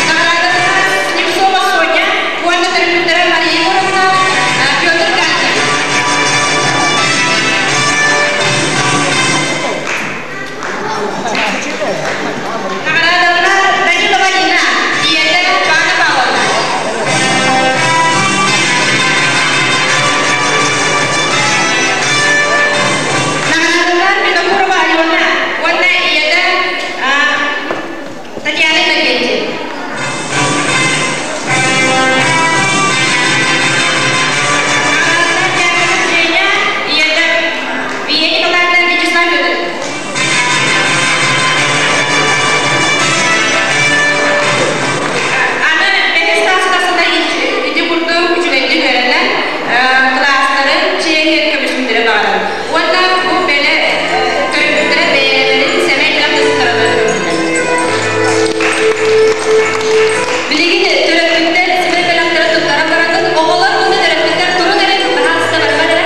Наҕараадалар Слепцова Соня уонна төрөппүттэрэ Мария Егоровна, Петр Ганнович. Наҕараадалар Данилова Нина, ийэтэ Павла Павловна. Наҕараадалар Винокурова Алена уонна ийэтэ Татьяна Иннокентьевна. Наҕараадалар Дьяконов Женя, ийэтэ Вия Николаевна Вячеслав Федорович. Аны бэһис саастасына ити курдук үчүгэйдик үөрэнэн кылаастарын чиэһин көмүскүтэрэ баҕарабын. Уонна бу бэлэ төрөппүттэрэ бэйэлэрин сэмэй гына тыстараларын көрдүлэр. Билигин төрөппүттэр сэмэй бэлэхтэрэ туттаран бараҥҥыт, оҕолор уонна төрөппүттэр турун эрэ баһаалыста барбат эрэ.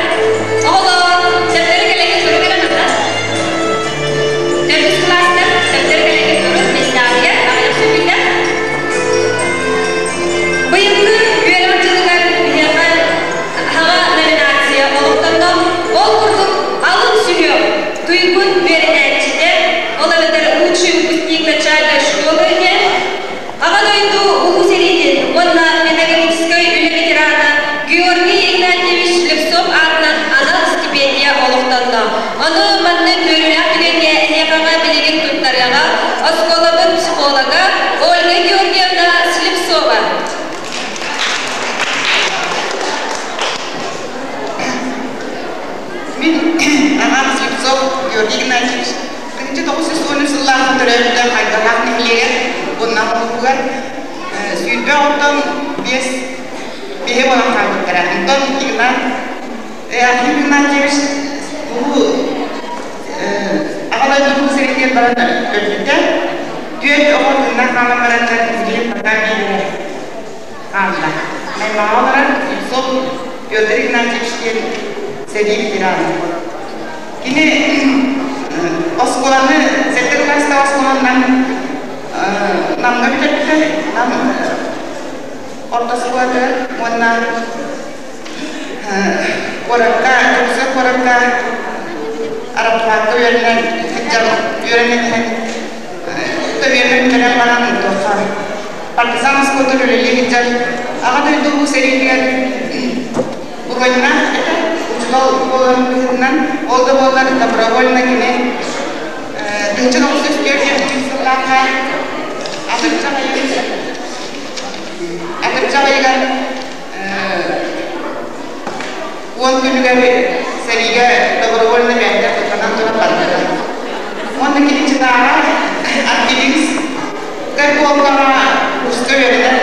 Оҕолор, сөптөрү кэлэҥҥит туруҥ эрэ манна. Төрдүс кылаастар сөптөрү кэлэҥҥит турун миэстэҕитигэр аҕыйах сүппүтэ. Быйылгы үөрэх дьылыгар биһиэхэ хаҕа номинация олохтонно. Ол курдук алын сүһүөх туйгун үөрэнээччитэ, ол эбэтэр лучший выпускник начальной школы диэн Аҕа дойду Улуу сэриитин уонна педагогическай үлэ ветерана Георгий Игнатьевич Слепцов аатынан анал стипендия олохтонно. Ону маннык үөрүүлээх түгэҥҥэ эһиэхэҕэ билигин туттарыаҕа оскуолабыт психолога Ольга Георгиевна Слепцова. Мин аҕам Слепцов Георгий Игнатьевич 1913 сыллаахха төрөөбүтэ Хайдалаах нэһилиэгэр уонна улууһугар 20 оттон биэс биһи буолан хаалбыттара. Онтон Игнат Архип Игнатьевич улуу Аҕа дойду сэриитигэр баран өлбүтэ. Түөрт оҕо тыыннаах хаалан бараннар билигин пока биирдэрэ хаалла. Наймаҕа олорон Ильцов Петр Игнатьевич диэн сэрии ветерана. Кини оскуоланы сэттэ кылаастаах оскуоланан Намҥа бүтэрбитэ, Нам орто оскуолатыгар уонна куоракка, Дьокуускай куоракка араптаакка үөрэнэн сылдьан үөрэнэн иһэн үөрэнэн бүтэрэн баран туохха партизан оскуолатыгар үлэлии сылдьан Аҕа дойду Улуу сэриитигэр Буруонньаах этэ, учуутал буоларын быһыытынан, ол да буоллар добровольно кини 1944 сыллаахха атырдьах ыйыгар уон күнүгэр сэриигэ добровольно бэйэтэ туттанан туран барбыта. Уонна кини чытааҕа Аргилинскай полкаҕа курска үөрэнэн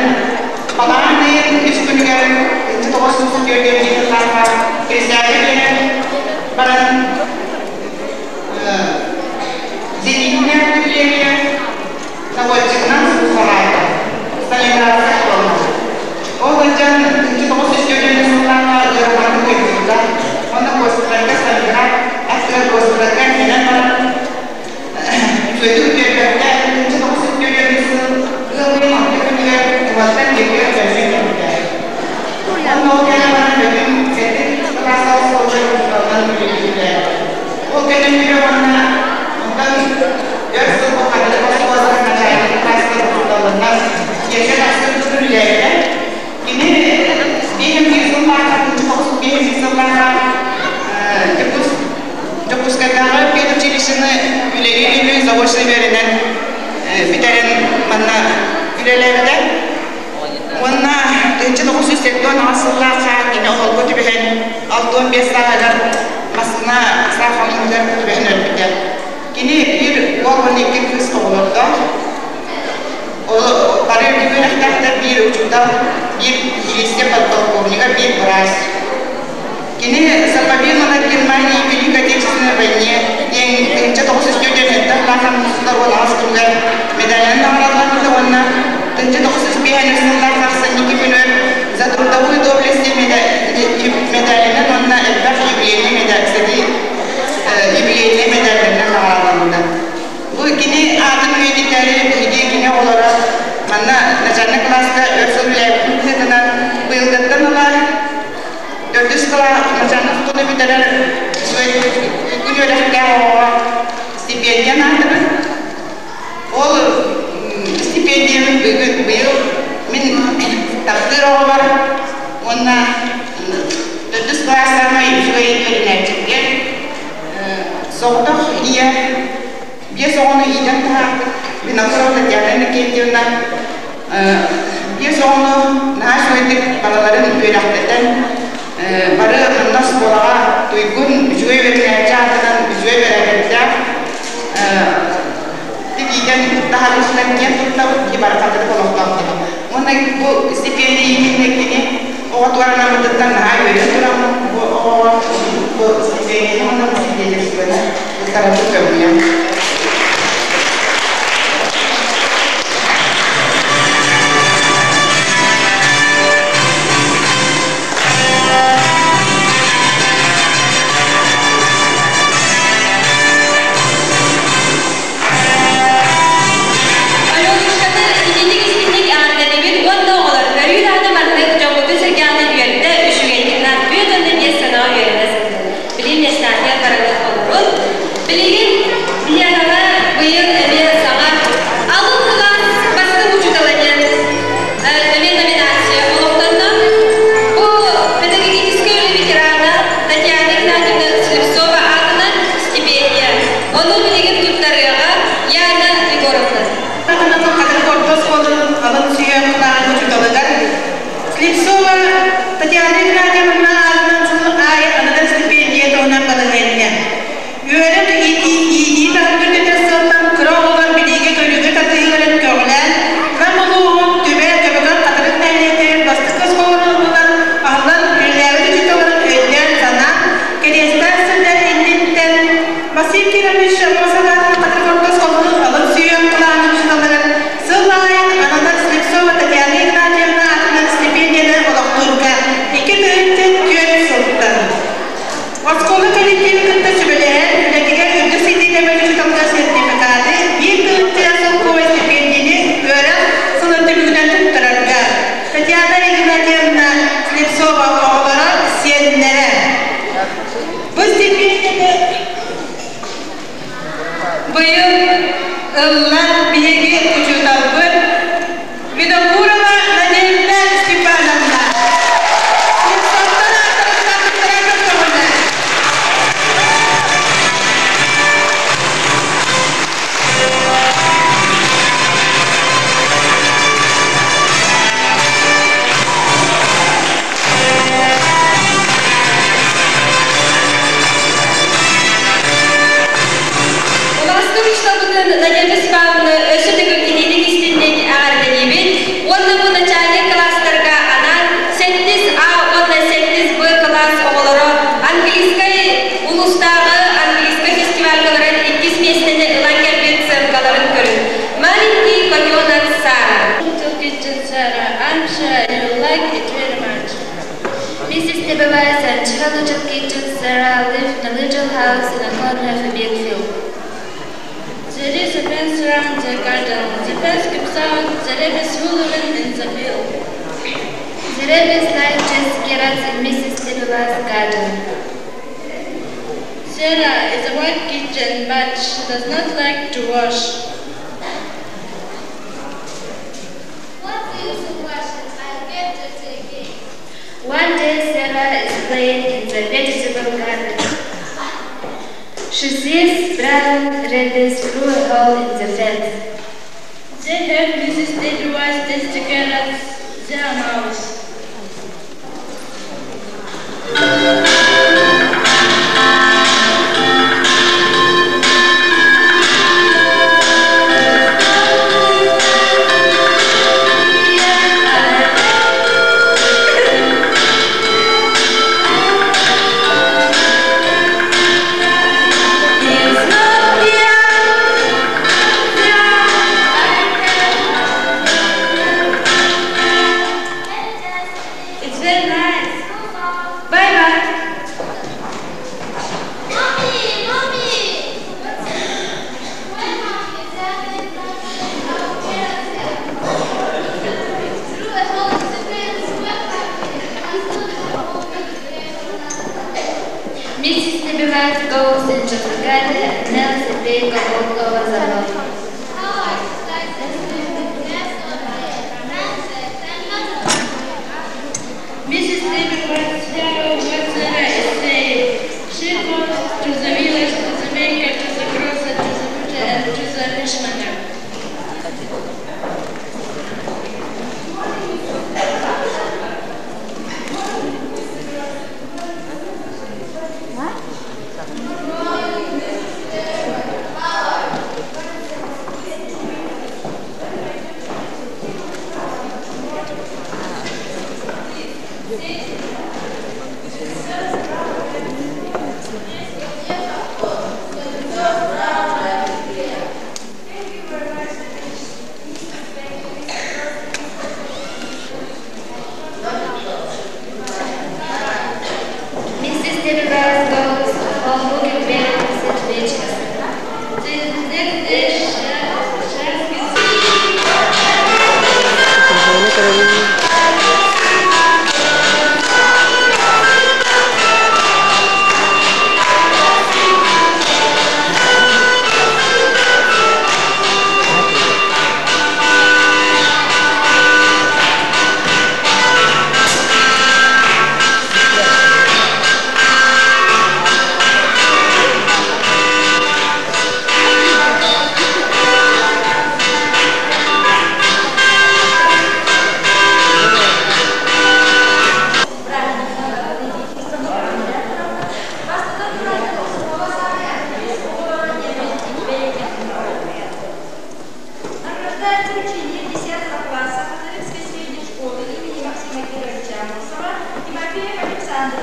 Балаҕан ыйын үс күнүгэр 1944 сыллаахха присяга биэрэн баран зенитнэй артиллерия наводчигынан сулууспалаабыта. Сталинградка буолла. Ол сылдьан 1944 сыллаахха ыараханнык ыйдыбыта. Уонна госпитальга Сталинград аттыгар госпитальга кэлэн баран Үчүгэйдик үтүөрбэккэ, 1944 сыл ыал ыйын алта күнүгэр уһаттан бииргэ өлсөн кэлбитэ. Онно ол кэлэн баран бөтүн сэттэ кылаастаах оскуолалар учууталынан үлэлиирэ. Ол кэннэ үөрэ уонна онтон өр сыл бу Хатырык оскуолатын начальник кылаастар учууталларынан киэсэ тахсар үлэлээбитэ. Кини биир биир сыллаахха, 1905 сыллаахха Дьокуускайдааҕы педучилищены үлэлиир үһү заочно Заочно үөрэнэн бүтэрэн манна үлэлээбитэ. Уонна 1978 сыллаахха кини оһолго түбэһэн 65 сааһыгар массыына саахалыгар түбэһэн өлбүтэ. Кини биир уол уонна икки кыыс оҕолордоох. Ол бары үрдүк үөрэхтээхтэр, биир учуутал, биир милиция подполковнига, биир быраас. Кини «За победу над Германией в Великой Отечественной войне» диэн 1947 сыллаах уон күнүгэр медалынан наҕараадаламмыта уонна 1905 сыллаах ахсынньы күнүгэр «За трудовую доблесть» медалынан уонна элбэх юбилейный медаль, юбилейный медалларынан наҕараадаламмыта. Бу кини аатын үйэтитээри биһиги кини оҕолоро манна начальник кылааска өр сыл үлэлээбитин быһыытынан быйылгыттан ыла төрдүс кылаас начальник тутууну бүтэрэр күн үөрэхтээх оҕоҕо стипендия анаатыбыт. Ол стипендиябын бүгүн быйыл мин таптыыр оҕобор уонна төрдүс кылаас саамай үчүгэй үөрэнээччитигэр соҕотох ийэ биэс оҕону иитэн таһаарбыт Винокурова Татьяна Иннокентьевна биэс оҕону наһаа үчүгэйдик барыларын үөрэхтэтэн бары манна оскуолаҕа туйгун үчүгэй үөрэнээччи аатынан үчүгэй бэрээдэктээх иитэн таһаарыытынан киэн туттабыт киһи бары хатырык олохтоохторо. Уонна бу стипендия иитиннэ кини оҕо туоранаммытыттан наһаа үөрэн тураммын бу оҕоҕо бу стипендияны уонна бу свидетельствоны туттарарбыт көҥүлэ. Аленушканы итинник истиҥник эҕэрдэлиибит уонна оҕолор өрүү даҕаны маннык дьоҥҥутун-сэргэҕитин үөрдэ, үчүгэйдик наадыйыт уонна биэс санаҕа үөрэнэ сылдьын. Билим Яснатия барыгыт олорун. Билигин биһиэхэҕэ быйыл эмиэ саҥа алын кылаас бастыҥ учуутала диэн эмиэ номинация олохтонно. Бу педагогическай үлэ ветерана Татьяна Игнатьевна Слепцова аатынан стипендия. Ону билигин туттарыаҕа Яна Егоровна. Хатырык орто оскуолатын алын сүһүөх кылааһын учууталыгар Слепцова Татьяна Игнатьевна аатынан сыл аайы ананар стипендия туһунан балаһыанньа. Үөрэх иитии иитии таһым үрдэтэр сыалтан кыра оҕолор билиигэ-көрүүгэ тардыһыыларын көҕүлээн, Нам улууһун Түбэ Төбөкөн Хатырык нэһилиэктэрин бастакы оскуолаларын уһунан аһыллан үлэлээбит учууталларын өйдөөн-санаан, кэриэстээх сылдьар инниттэн Василий Кирович Аммосов Хатырык орто оскуолатын алын сүһүөх кылааһын учууталларын сыл аайын ананар Слепцова Татьяна Игнатьевна аатынан стипендияны олохтуурга 2 4 сылтан Оскуола коллективин кытта сүбэлэһэн, үлэтигэр үрдүк ситиилэммит учууталга сертификаты, 1 тыһыынча солкуобай стипендияны үөрэх сылын түмүгүнэн туттарарга Татьяна Игнатьевна Слепцова оҕолоро, сиэннэрэ. Бу стипендияны быйыл ылла биһиги учууталбыт Винокурова Надежда Степановна. Слепцовтар ааттарыттан туттарарга көҥүлэ. Улаастыр учууталбытын Надежда Степановна өссө төгүл итиитик истинник эҕэрдэлиибит уонна бу начальник кылаастарга анаан сэттис А уонна сэттис Б кылаас оҕолоро английскай улуустааҕы английскай фестивальгаларын иккис миэстэни ылан кэлбит сыамкаларын көрүҥ. Маленький котенок Сара. Little kitten Sarah, I'm sure you'll like it very much. Mrs. Tibblewise and her little kitten Sarah live in a little house in a corner of a big field. There is a fence around the garden. The fence keeps out the rabbits who live in the field. The rabbits like chasing carrots in Mrs. Tibblewise's garden. Sarah is a white kitten, but she does not like to wash. What's the use of washing? I'll get dirty again. One day Sarah is playing in the vegetable garden. She sees brown rabbits through a hole in the fence. They help Mrs. Deadwise test the carrots, their mouse. It's very nice. Bye-bye. Mommy, mommy! When mommy examined our carrots through a hole in the fence, what happened? Mrs. Debbie goes into the garden and nails a big old over the hole. How I slice and with grass on there, branches and lots of Mrs. David hear what Sarah is saying. She goes to the village, to the baker, to the grocer, to the butcher, and to the fishmonger. Mrs. Debbie goes home looking very suspicious. The next day, Sharsky Награждается ученик 10 класса Хатырыкской средней школы имени Максима Кировича Амосова Тимофеев Александр.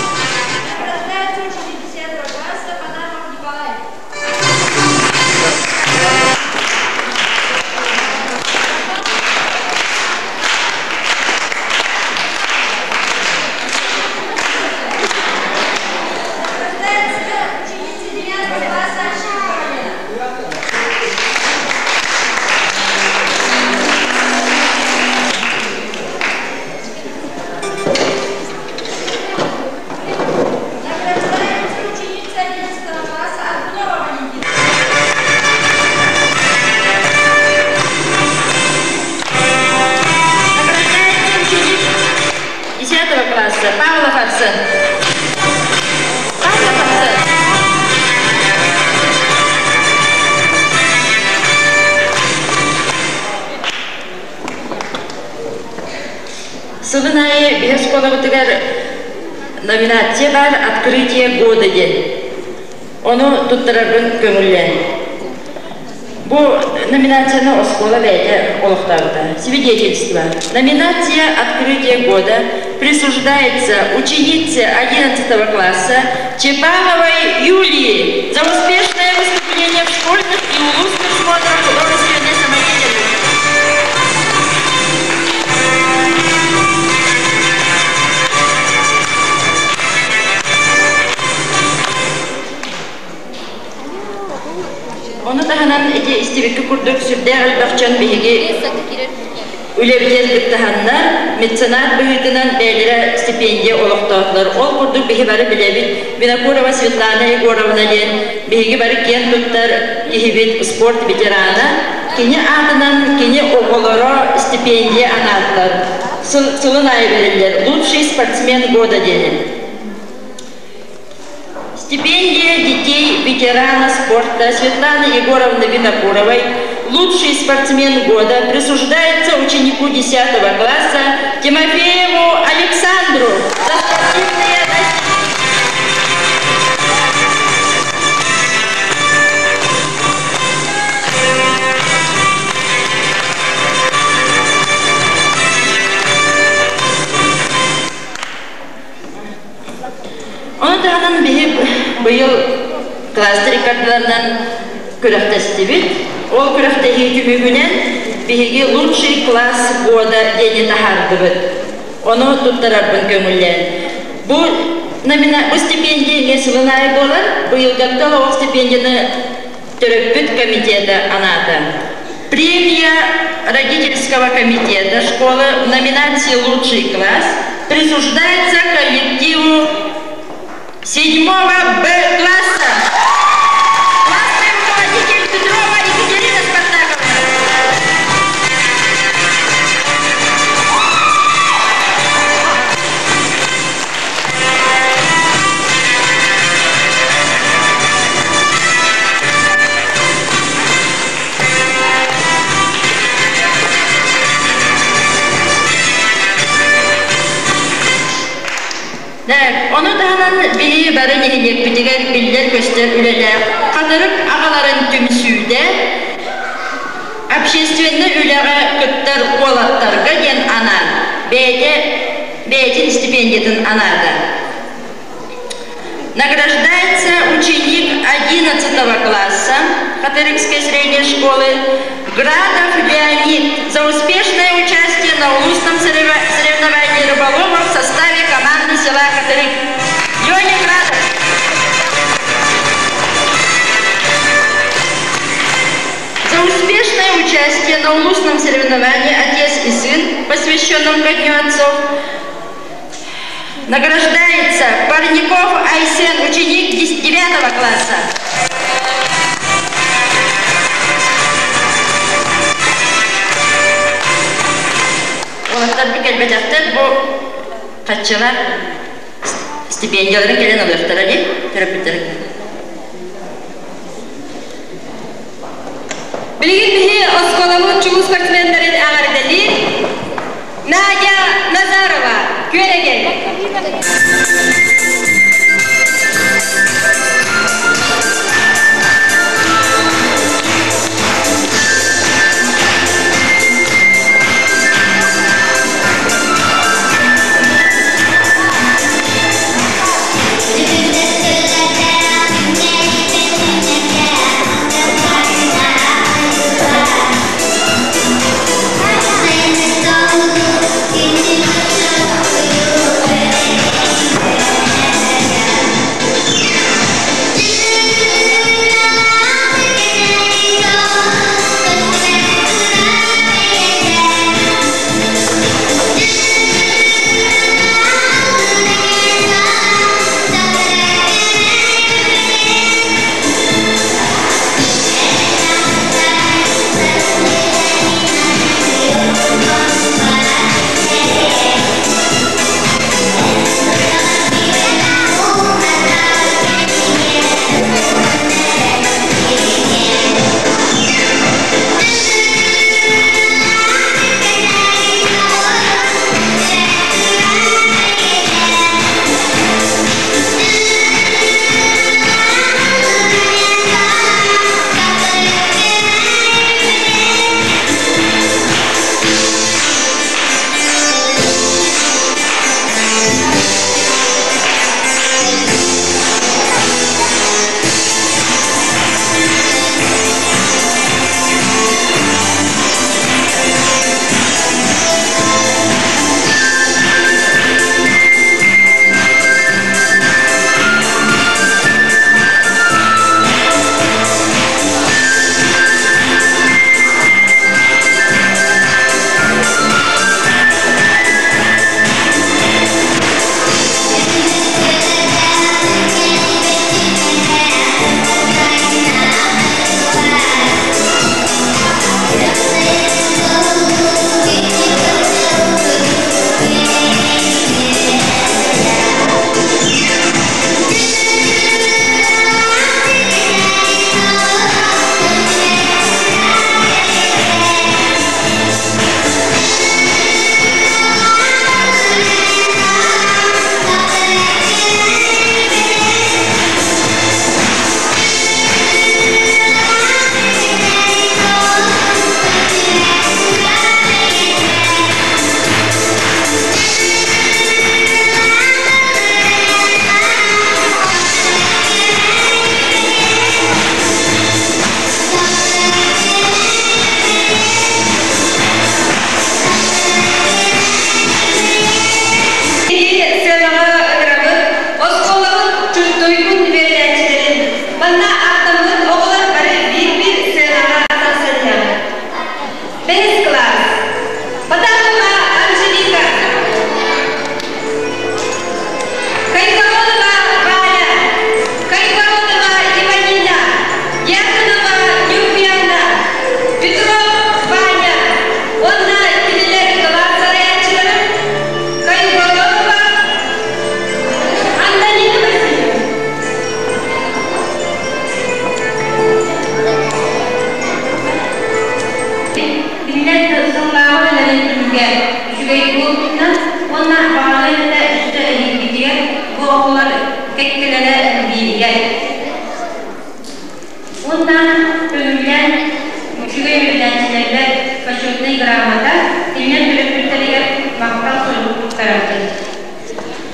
Награждается ученик 10 класса Панамов Николай. Награждается ученица 9 класса Ощепкова Лена. Награждается ученица 11 класса Аргунова Валентина. Награждается ученик 10 класса Павлов Арсен. Павлов Арсен. Сылын аайы биһиги оскуолабытыгар номинация баар «Открытие года» диэн. Ону туттарарбын көҥүллээ. Бу номинацияны оскуола бэйэтэ олохтообута. Свидетельство. Номинация «Открытие года» присуждается ученице 11 класса Чепановой Юлии за успешное выступление в школьных и улусных смотрах художественной самодеятельности. Ону таһынан ити истибиккит. курдук сүрдээх элбэх дьон биһиги үлэбитигэр кыттыһаннар, меценат быһыытынан бэйэлэрэ стипендия олохтоотулар. Ол курдук биһи бары билэбит, Винокурова Светлана Егоровна диэн биһиги бары киэн туттар киһибит, спорт ветерана. Кини аатынан кини оҕолоро стипендия анаатылар. Сылын аайы бэриллэр «Лучший спортсмен года» диэни. Стипендия детей ветерана спорта Светланы Егоровны Винокуровой «Лучший спортсмен года» присуждается ученику 10 класса Тимофееву Александру за спортивные достижения. Ону таһынан биһи быйыл кластер иккардыларынан күрэхтэстибит. Ол күрэхтэһии түмүгүнэн биһиги лучший класс года диэни таһаардыбыт. Ону туттарарбын көҥүллээн. Бу номина бу стипендия эмиэ сылын аайы буолар. Быйылгаттан ол стипендияны төрөппүт комитета анаата. Премия родительского комитета школы в номинации «Лучший класс» присуждается коллективу 7 Б класса. Классный руководитель Петрова Екатерина Спартаковна. Ону таһынан биһи бары нэһилиэкпитигэр биллэр-көстөр үлэлээх Хатырык аҕаларын түмсүүтэ общественнай үлэҕэ кыттар уолаттарга диэн анаан бэйэтэ бэйэтин стипендиятын анаата. Награждается ученик 11 класса Хатырыкской средней школы Градов Леонид за успешное участие на улусном соревновании рыболовов в составе команды села Хатырык. Леня Градов. За успешное участие на улусном соревновании «Отец и сын», посвященном ко Дню отцов, награждается Парников Айсен, ученик 9 класса. Уолаттар кэлбэтэхтэр бу хаччылар стипендияларын кэлэн ылыахтара дии төрөппүттэр. Билигин биһи оскуолабыт чулуу спортсменнарын эҕэрдэлиир Надя Назарова, Күөрэгэй.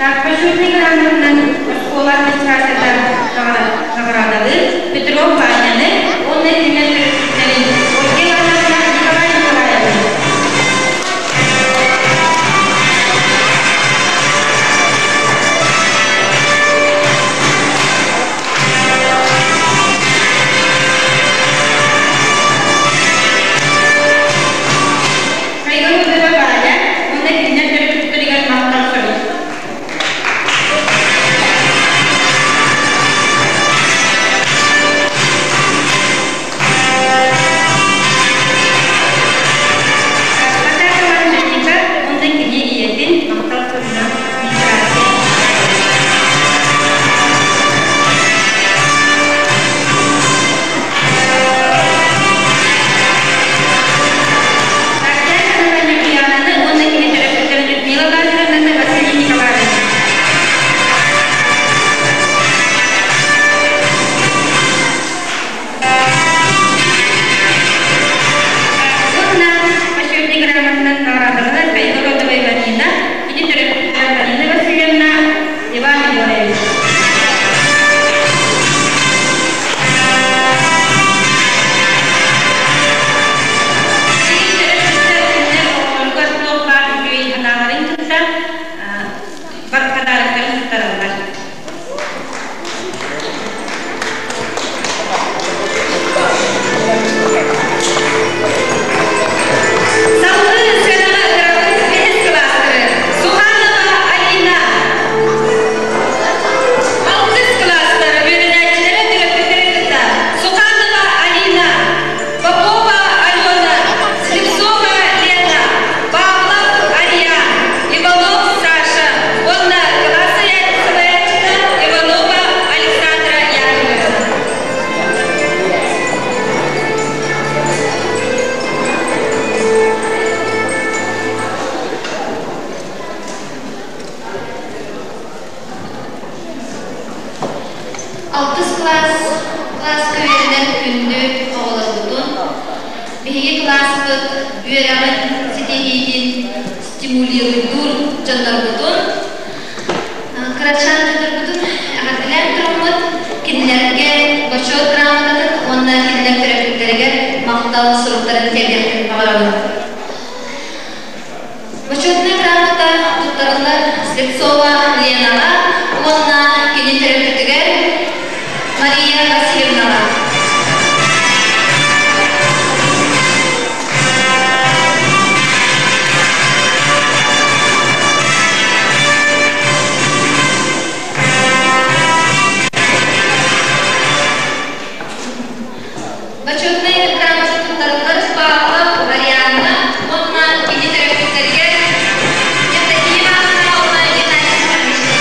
Так, почетный грамотанан оскуола администрацията наҕараадалыыр Петров Ваняны уонна кинилэр төрөппүттэрин Ольга Ивановна Николай Николаевич. Кайгородова Валя уонна кинилэр төрөппүттэригэр махтал сурук. Потапова Анжелика уонна кини ийэтин махтал суругунан администрация. Артемьева Ньургуйаананы уонна кини төрөппүттэрин Людмила Лазаревнаны Василий Николаевич. Уонна почетный грамотанан наҕараадаланар Кайгородова Иванина, кини төрөппүттэрэ Марина Васильевна, Иван Егорович. Төрөппүттэр оҕолоругар туох баар үчүгэй санааларын кытта подароктарын туттараллар. Салгыы сыанаҕа ыҥырабыт бэһис кылаастары Суханова Алина, алтыс кылаастар үөрэнээччилэрэ төрөппүттэрин кытта Суханова Алина, Попова Алена, Слепцова Лена, Павлов Ариан, Иванов Саша уонна кылаас салайааччыта Иванова Александра Яковлевна. Алтыс кылаас кылааска үөрэнэр күндү оҕолорбутун, биһиги кылааспыт үөрэҕин ситиһиитин стимулируйдуур дьоннорбутун, кырачаан дьоннорбутун эҕэрдэлээн тураммыт, кинилэргэ бочуот грамотатын уонна кинилэр төрөппүттэригэр махтал суруктарын тиэрдиэхпин баҕарабын. Бочуотунай грамота туттарыллар Слепцова Ленаҕа уонна кини төрөппүтүгэр Мария Васильевнаҕа. Бочуотунай грамота туттарыллар Павлов Марианна уонна кини төрөппүттэригэр Евдокия Ивановна уонна Геннадий Степановичка.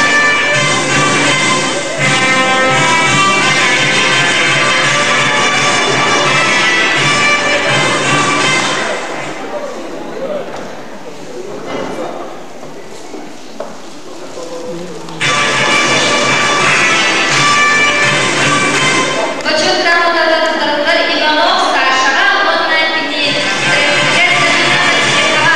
Бочуот грамотата туттарыллар Иванов Сашаҕа уонна кини төрөппүтүгэр Галина Васильевнаҕа.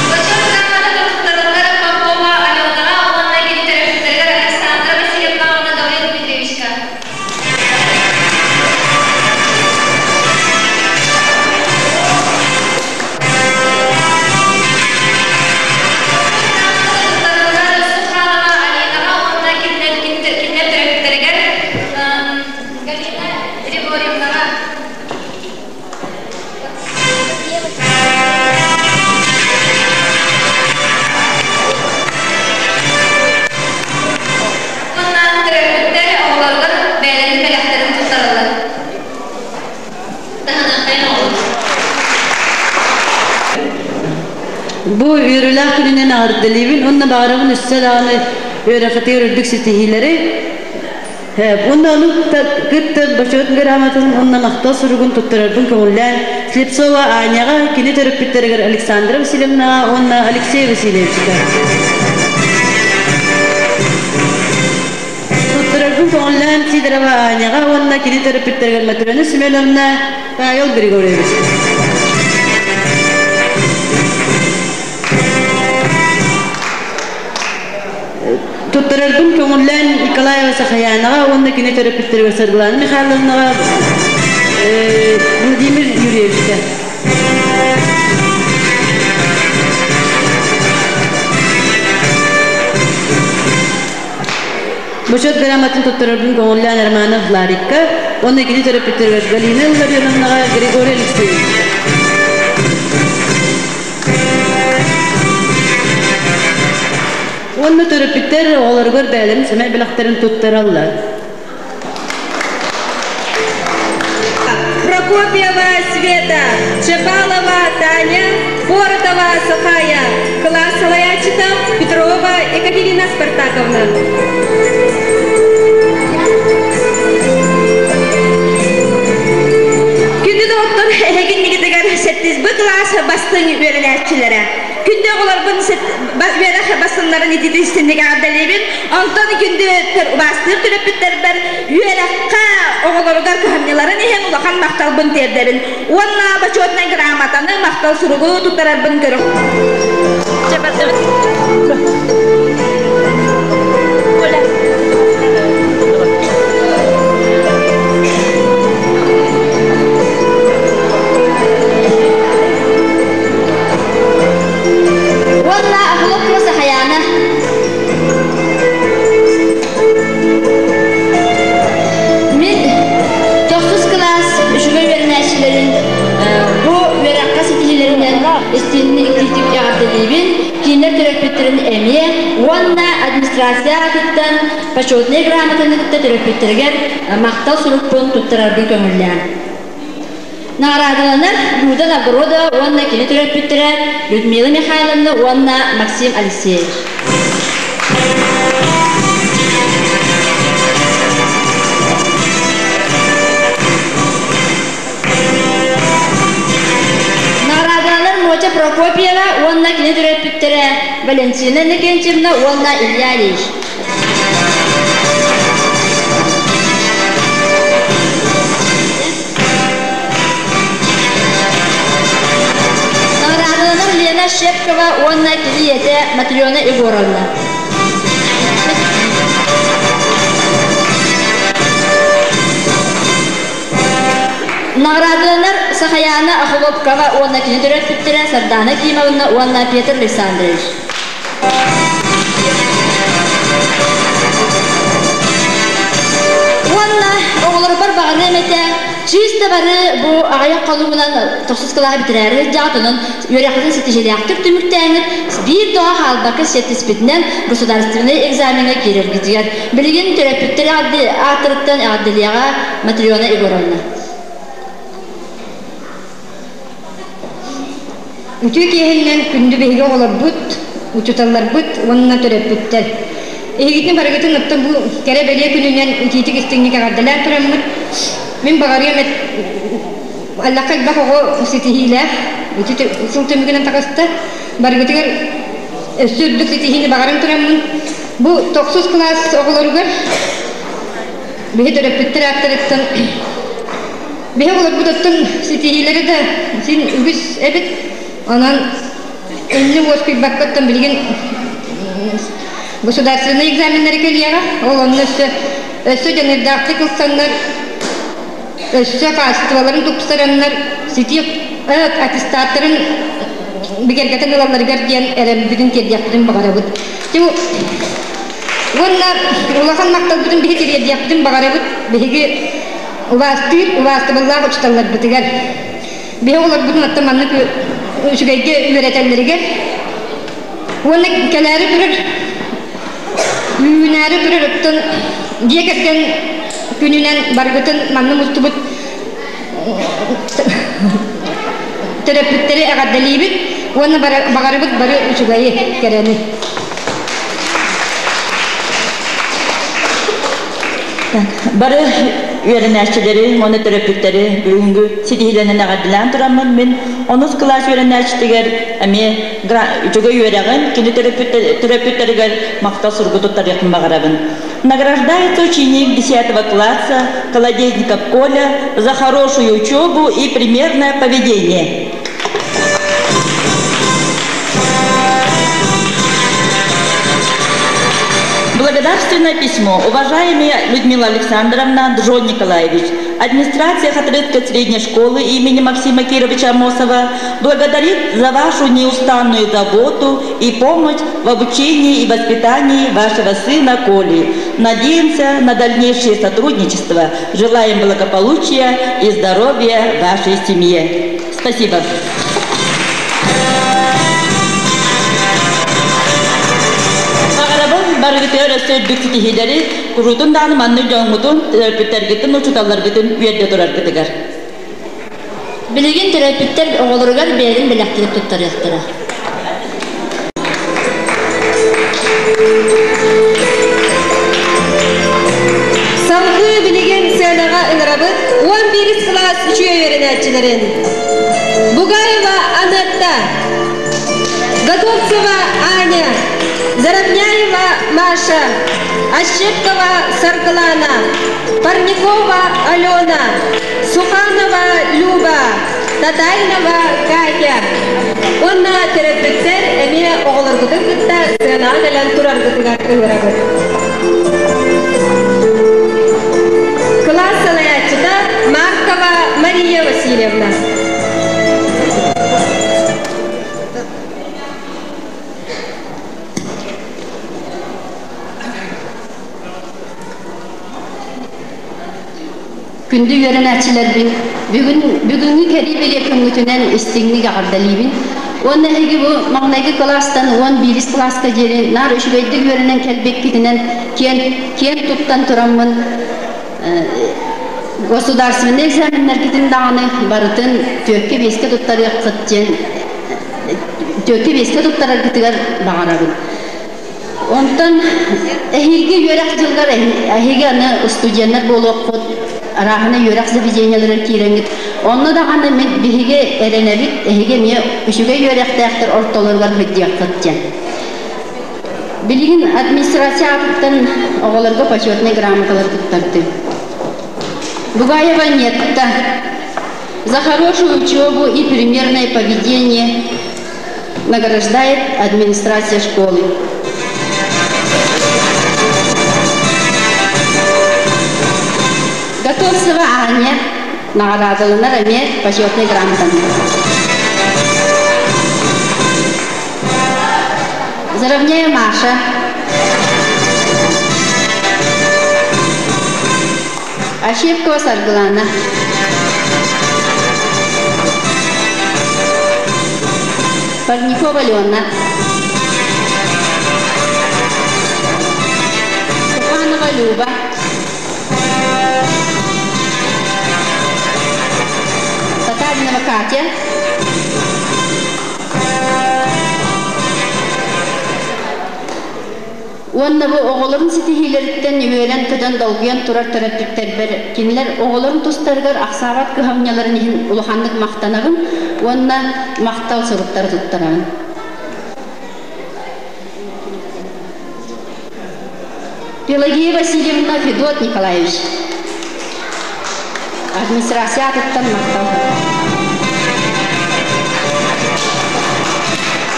Бочуот грамотата туттарыллар Попова Аленаҕа уонна кини төрөппүттэригэр Александра Васильевнаҕа уонна Гаврил Дмитриевичка. Суханова Алинаҕа уонна кинилэр төрөппүттэригэр Галина Григорьевнаҕа. Уонна төрөппүттэр оҕолоругар бэйэлэрин бэлэхтэрин туттараллар. Таһыныахтайын оҕолор. Бу үөрүүлээх күнүнэн эҕэрдэлиибин уонна баҕарабын өссө даҕаны үөрэххитигэр үрдүк ситиһиилэри. Уонна ону кытта бочуот грамотатын уонна махтал суругун туттарарбын көҥүллээн Слепцова Аняҕа, кини төрөппүттэригэр Александра Васильевнаҕа уонна Алексей Васильевичка. Туттарарбын Туттарарбын көҥүллээн Сидорова Аняҕа уонна кини төрөппүттэригэр Матрена Семеновна, Павел Григорьевич. Туттарарбын көҥүллээн Николаева Сахаянаҕа уонна кини төрөппүттэригэр Саргылана Михайловнаҕа, Владимир Юрьевичка. Бочуот грамотатын туттарарбын көҥүллээн Романов Ларикка уонна кини төрөппүттэригэр Галина Илларионовнаҕа, Григорий Алексеевичка. Уонна төрөппүттэр оҕолоругар бэйэлэрин сэмэй бэлэхтэрин туттараллар. Прокопьева Света, Чепалова Таня, Поротова Сахая, кылаас салайааччыта Петрова Екатерина Спартаковна. Күндү доҕоттор, эһигиннигитигэр сэттис Б кылаас бастыҥ үөрэнээччилэрэ. Күндү оҕолорбун үөрэх бастыҥнарын ититистинник эҕэрдэлиибин. Онтон күндү убаастыыр төрөппүттэрбэр үөрэххэ оҕолоругар кыһамньыларын иһин улахан махталбын тиэрдэбин. Уонна бочуотунай грамотаны, махтал суругу туттарарбын көрө. Уонна Охлопкова Сахаяна. Мин тохсус кылаас үчүгэй үөрэнээччилэрин бу үөрэххэ ситиһиилэринэн истинник итиитик эҕэрдэлиибин, кинилэр төрөппүттэрин эмиэ уонна администрация аатыттан почетнай грамотаны кытта төрөппүттэригэр махтал сурукпун туттарарбын көҥүллээн. Наҕараадаланар Люда Новгородова уонна кини төрөппүттэрэ Людмила Михайловна уонна Максим Алексеевич. Наҕараадаланар Мотя Прокопьева уонна кини төрөппүттэрэ Валентина Иннокентьевна уонна Илья Ильич. Наҕараадаланар Лена Щепкова уонна кини ийэтэ Матрена Егоровна. Наҕараадаланар Сахаяна Охлопкова уонна кини төрөппүттэрэ Сардаана Кимовна уонна Петр Александрович. Уонна оҕолорбор баҕарыам этэ, чыыс да бары бу аҕыйах хонугунан тохсус кылааһы бүтэрээри сылдьаҕыт, онон үөрэххитин ситиһиилээхтик түмүктээҥҥит, биир да хаалбакка сиэттиспитинэн государственнай экзамеҥҥа киирэргитигэр. Билигин төрөппүттэр ааттарыттан эҕэрдэлиэҕэ Матрена Егоровна. Үтүө киэһэннэн күндү биһиги оҕолорбут, учууталларбыт уонна төрөппүттэр. Эһигитин барыгытын оттон бу кэрэ-бэлиэ күнүнэн итиитик истиҥник эҕэрдэлээн тураммыт, мин баҕарыам эт Аллахха элбэх оҕо ситиһиилээх, ити сыл түмүгүнэн таҕыста. Барыгытыгар өссө үрдүк ситиһиини баҕаран тураммын, бу тохсус кылаас оҕолоругар биһи төрөппүттэр ааттарыттан Биһи оҕолорбут оттон ситиһиилэрэ да син үгүс эбит. Онон инни уоскуйбакка оттон билигин государственнай экзаменнары кэлиэҕэ. Ол онно өссө өссө дьаныардаахтык ылсаннар, өссө хаачыстыбаларын тупсараннар ситиэх аттестаттарын бигэргэтэн ылалларыгар диэн эрэлбитин тиэрдиэхпитин баҕарабыт. Уонна улахан махталбытын биһи тириэрдиэхпитин баҕарабыт. Биһиги Убаастыыр, убаастабыллаах учууталларбытыгар биһи оҕолорбутун оттон маннык үчүгэйгэ үөрэтэллэригэр уонна кэлээри турар, үүнээри турар оттон дьиэ кэргэн күнүнэн баргытын манна мустубут төрөппүттэри эҕэрдэлиибит уонна баҕарыбыт бары үчүгэйи, кэрэни. Бары үөрэнээччилэри уонна төрөппүттэри бүгүҥҥү ситиһиилэринэн эҕэрдэлээн тураммын мин онус кылаас үөрэнээччитигэр эмиэ үчүгэй үөрэҕин кини төрөппүттэригэр махтал суругу туттарыахпын баҕарабын. Награждается ученик 10 класса Колодезников Коля за хорошую учебу и примерное поведение. Благодарственное письмо. Уважаемая Людмила Александровна, Джон Николаевич, администрация Хатрытской средней школы имени Максима Кировича Амосова благодарит за вашу неустанную заботу и помощь в обучении и воспитании вашего сына Коли. Надеемся на дальнейшее сотрудничество. Желаем благополучия и здоровья вашей семье. Спасибо. Баҕарабын барыгытыгар өссө үрдүк ситиһиилэри, куруутун даҕаны маннык дьоҥҥутун, төрөппүттэргитин, учууталларгытын үөрдэ тураргытыгар. Билигин төрөппүттэр оҕолоругар бэйэлэрин бэлэхтэрин туттарыахтара. Салгыы билигин сыанаҕа ыҥырабыт 11 кылаас үчүгэй үөрэнээччилэрин. Бугаева Анетта, Готовцева Аня, Заровняева Маша, Ощепкова Саргылана, Парникова Алена, Суханова Люба, Татаринова Катя. Уонна төрөппүттэр эмиэ оҕолоргутун кытта сыанаҕа кэлэн тураргытыгар ыҥырабыт. Кылаас салайааччыта Маркова Мария Васильевна. Күндү үөрэнээччилэрбин, бүгүн бүгүҥҥү кэрии бэлиэ күҥҥүтүнэн истиҥник эҕэрдэлиибин. Уонна эһиги бу маҥнайгы кылаастан 11 кылааска диэри наар үчүгэйдик үөрэнэн кэлбиккитинэн киэн, киэн туттан тураммын государственнай экзаменнаргытын даҕаны барытын түөркэ биэскэ туттарыаххыт диэн түөркэ биэскэ туттараргытыгар баҕарабын. Онтон эһиилги үөрэх дьылыгар эһиги аны студеннар буолуоххут, арааһына үөрэх заведениеларыгар киирэҥҥит. Онно даҕаны мин биһиги эрэнэбит, эһиги эмиэ үчүгэй үөрэхтээхтэр ортолоругар сылдьыаххыт диэн. Билигин администрация аатыттан оҕолорго почетнай грамоталар туттардым. Бугаева Нетта за хорошую учебу и примерное поведение награждает администрация школы. Готовцева Аня наҕараадаланар эмиэ почетный грамотаны. Заровняя Маша. Ощепкова Саргылана. Парникова Алена. Суханова Люба. Татаринова Катя. Уонна бу оҕолорун ситиһиилэриттэн үөрэн-көтөн долгуйан турар төрөппүттэрбэр кинилэр оҕолорун тустарыгар ахсаабат кыһамньыларын иһин улаханнык махтанабын уонна махтал суруктары туттарабын. Пелагея Васильевна Федот Николаевич. Администрация атыттан махтал.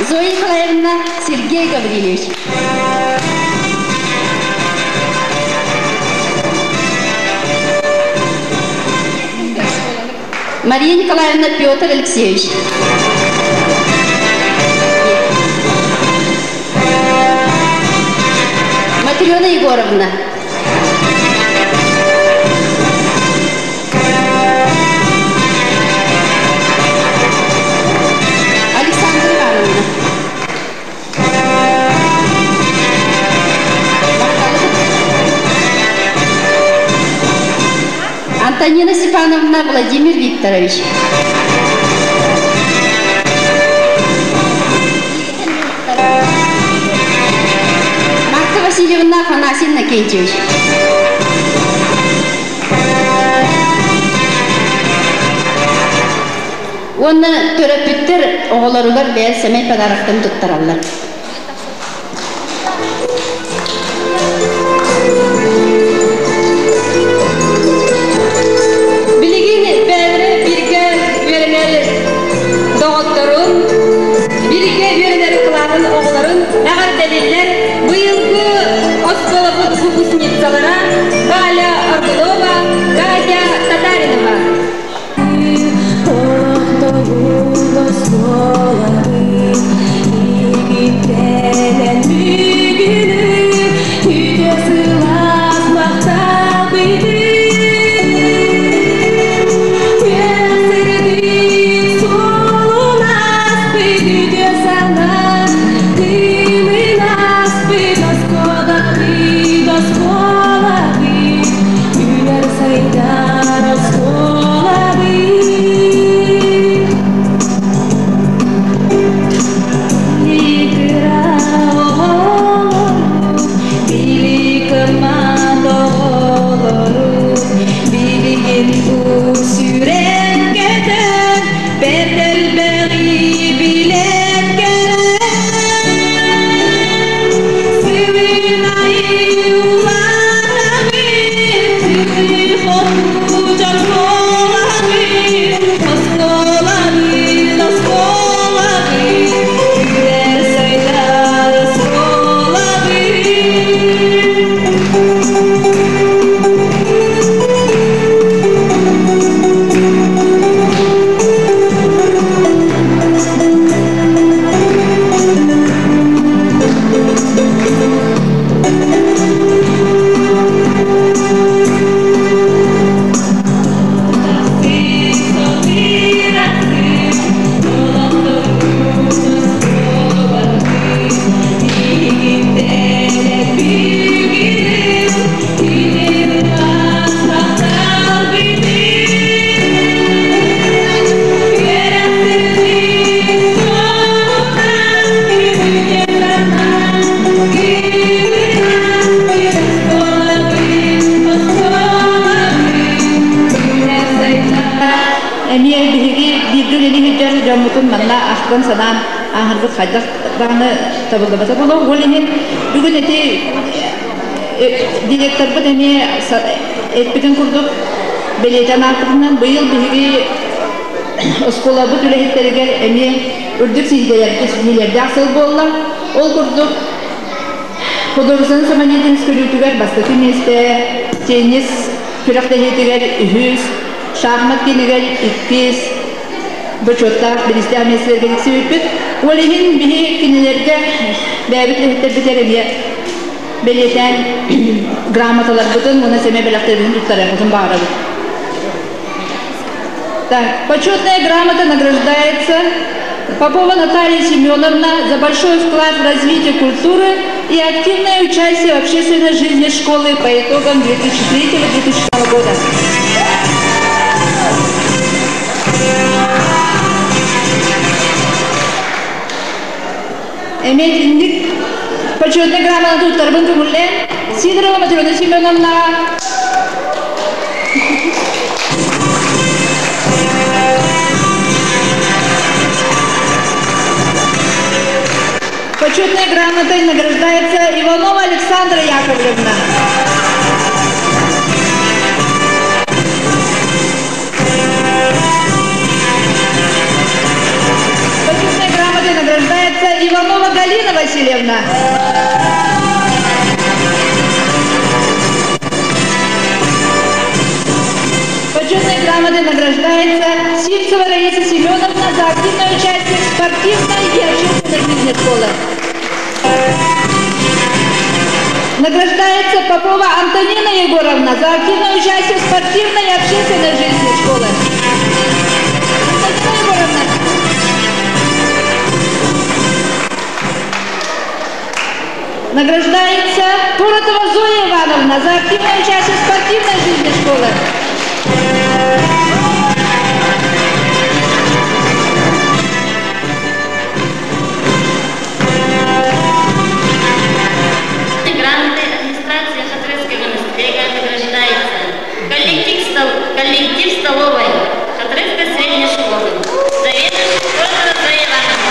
Зоя Николаевна Сергей Гаврильевич. Мария Николаевна Петр Алексеевич. Матрена Егоровна. Александра Ивановна. Антонина Степановна Владимир Викторович. Марта Васильевна Афанасий Иннокентьевич. Уонна төрөппүттэр оҕолоругар бэйэ сэмэй подароктарын туттараллар. Эмиэ биһиги бииргэ үлэлии сылдьар дьоммутун манна ахтан-санаан ааһарбыт хайдах даҕаны табыллыбата буолуо. Ол иһин бүгүн ити директорбыт эмиэ эппитин курдук бэлиэтээн аахпытынан быйыл биһиги оскуолабыт үлэһиттэригэр эмиэ үрдүк ситиһиилэрдээх сыл буолла. Ол курдук художественнай самодеятельность көрүүтүгэр бастакы миэстэ, теннис күрэхтэһиитигэр үһүс, шахмат киинигэр иккис бочуоттаах бириистээх миэстэлэргэ тиксибиппит. Ол иһин биһи кинилэргэ бэйэбит үлэһиттэрбитигэр эмиэ бэлиэтээн грамоталарбытын уонна сэмэй бэлэхтэрбитин туттарыахпытын баҕарабыт. Так, почетная грамота награждается Попова Наталья Семеновна за большой вклад в развитие культуры и активное участие в общественной жизни школы по итогам 2003-2006 года. Эмиэ почетный грамота туттарбын көҥүллээн Сидорова Матрена Семеновна. Почетной грамотой награждается Иванова Александра Яковлевна. Почетной грамотой награждается Иванова Галина Васильевна. Почетной грамотой награждается Сивцева Раиса Семеновна за активное участие в спортивной и общественной жизни школы. Награждается Попова Антонина Егоровна за активное участие в спортивной и общественной жизни школы. Антонина Егоровна. Награждается Поротова Зоя Ивановна за активное участие в спортивной жизни школы. Грамотой администрации Хатырыкского монастыря награждается коллектив, стол, коллектив столовой Хатырыкской средней школы. Заведующий Поротова Зоя Ивановна.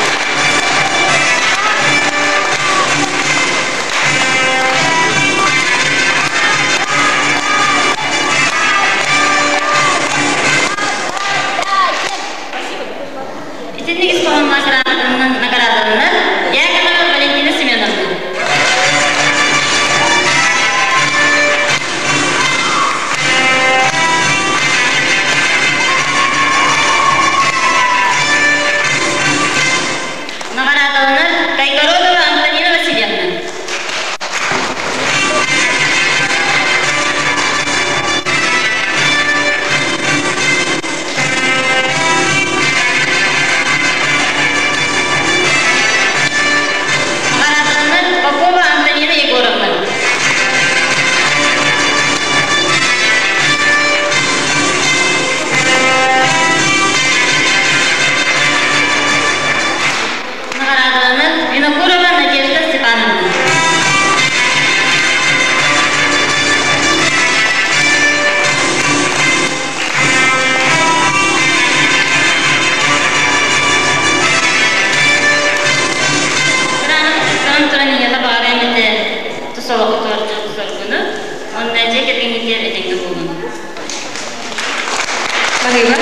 Баһыыба.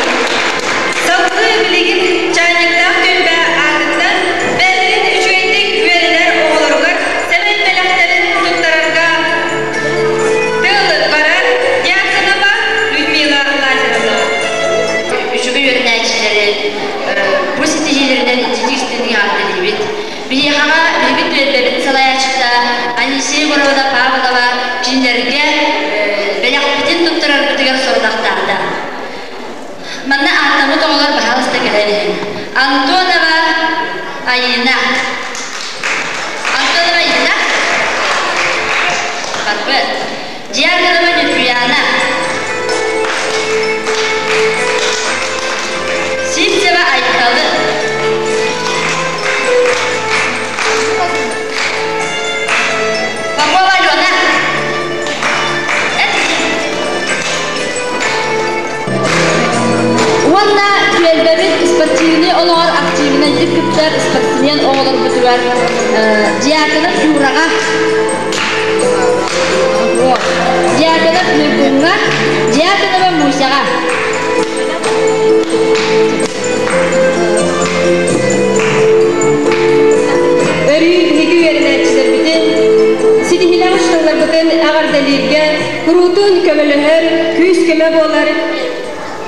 Салгыы билигин Чаанньыктаах түөлбэ аатыттан бэйэлэрин үчүгэйдик үөрэнэр оҕолоругар сэмэй бэлэхтэрин туттарарга тыл барар Дьяконова Людмила Лазаревна. Үчүгэй үөрэнээччилэри бу ситиһиилэринэн ититик истиҥник эҕэрдэлиибит. Биһиэхэҕэ биһиги түөлбэбит салайааччыта Анисия Егоровна Павлова кинилэргэ бэлэхпитин туттарарбытыгар сорудахтаата. Манна ааттаммыт оҕолор баһаалыста кэлэн иһин. Антонова Айина. Антонова Айина. Барбыт. Дьяконова Ньургуяна. Сивцева Айталы. Попова Алена. Уонна түөлбэбит спортивнай олоҕор активнайдык кыттар спортсмен оҕолорбутугар Дьяконов Юраҕа, Дьяконов Ньургуҥҥа, Дьяконова Мусяҕа. Өрүү биһиги үөрэнээччилэрбитин, ситиһиилээх учууталларбытын эҕэрдэлииргэ куруутун көмөлөһөр, күүс-көмө буолар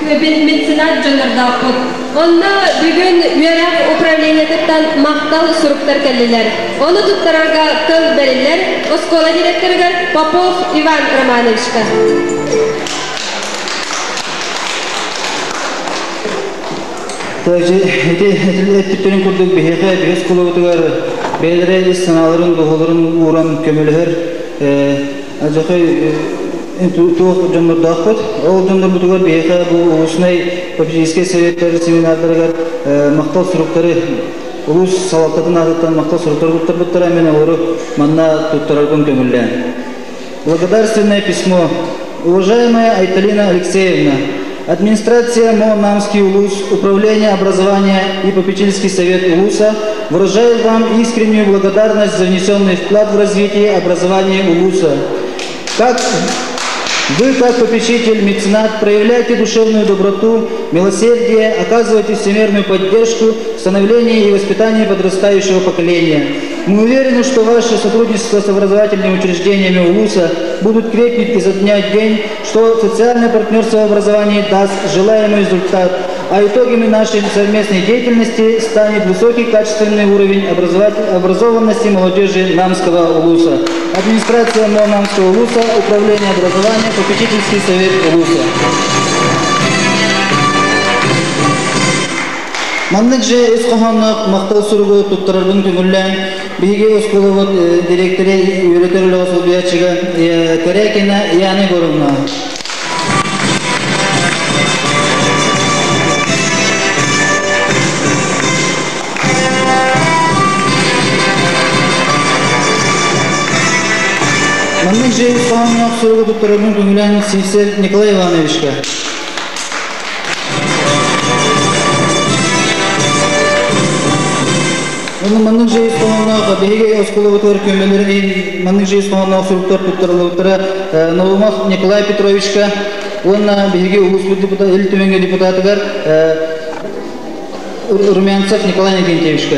меценат дьоннордоохпут. Онно бүгүн үөрэх управлениетыттан махтал суруктар кэллилэр. Ону туттарарга тыл бэриллэр оскуола директорыгар Попов Иван Романовичка. Ити эттиктэрин курдук биһиэхэ биһис кулубутугар бэйэлэрэ ис санааларын, дууһаларын ууран көмөлөһөр Адьахай туох дьоннордоохпут. Ол дьоннорбутугар биһиэхэ бу улуснай попечительскай советтар семинардарыгар махтал суруктары улуус салалтатын аатыттан махтал суруктары туттарбыттара мен олору манна туттарарбын көҥүллээн. Благодарственное письмо. Уважаемая Айталина Алексеевна, Администрация МО Намский улус, Управление образования и попечительский совет улуса выражает вам искреннюю благодарность за внесенный вклад в развитие образования улуса. Как вы, как попечитель, меценат, проявляете душевную доброту, милосердие, оказываете всемирную поддержку в становлении и воспитании подрастающего поколения. Мы уверены, что ваше сотрудничество с образовательными учреждениями УЛУСа будут крепнуть изо дня в день, что социальное партнерство в образовании даст желаемый результат, а итогами нашей совместной деятельности станет высокий качественный уровень образованности молодежи Намского УЛУСа. Администрация МО Намского УЛУСа, Управление образования, Попечительский совет УЛУСа. Маннык же ис хоһоонноох махтал суругу туттарарбын көҥүллээн, биһиги оскуолабыт дириэктэрэ үөрэтэр үлэҕэ солбуйааччыга Корякина Яна Егоровна. Маннык же ис хоһоонноох суругу туттарарбын көҥүлээн Сивцев Николай Ивановичка. Онно маннык же ис хоһоонноох биһиги оскуолабытыгар көмөлөрүн иһин маннык же ис хоһоонноох суруктар туттарыллыбыттара Наумов Николай Петровичка уонна биһиги улууспут депутат Ил Түмэҥҥэ депутатыгар Румянцев Николай Никентьевичка.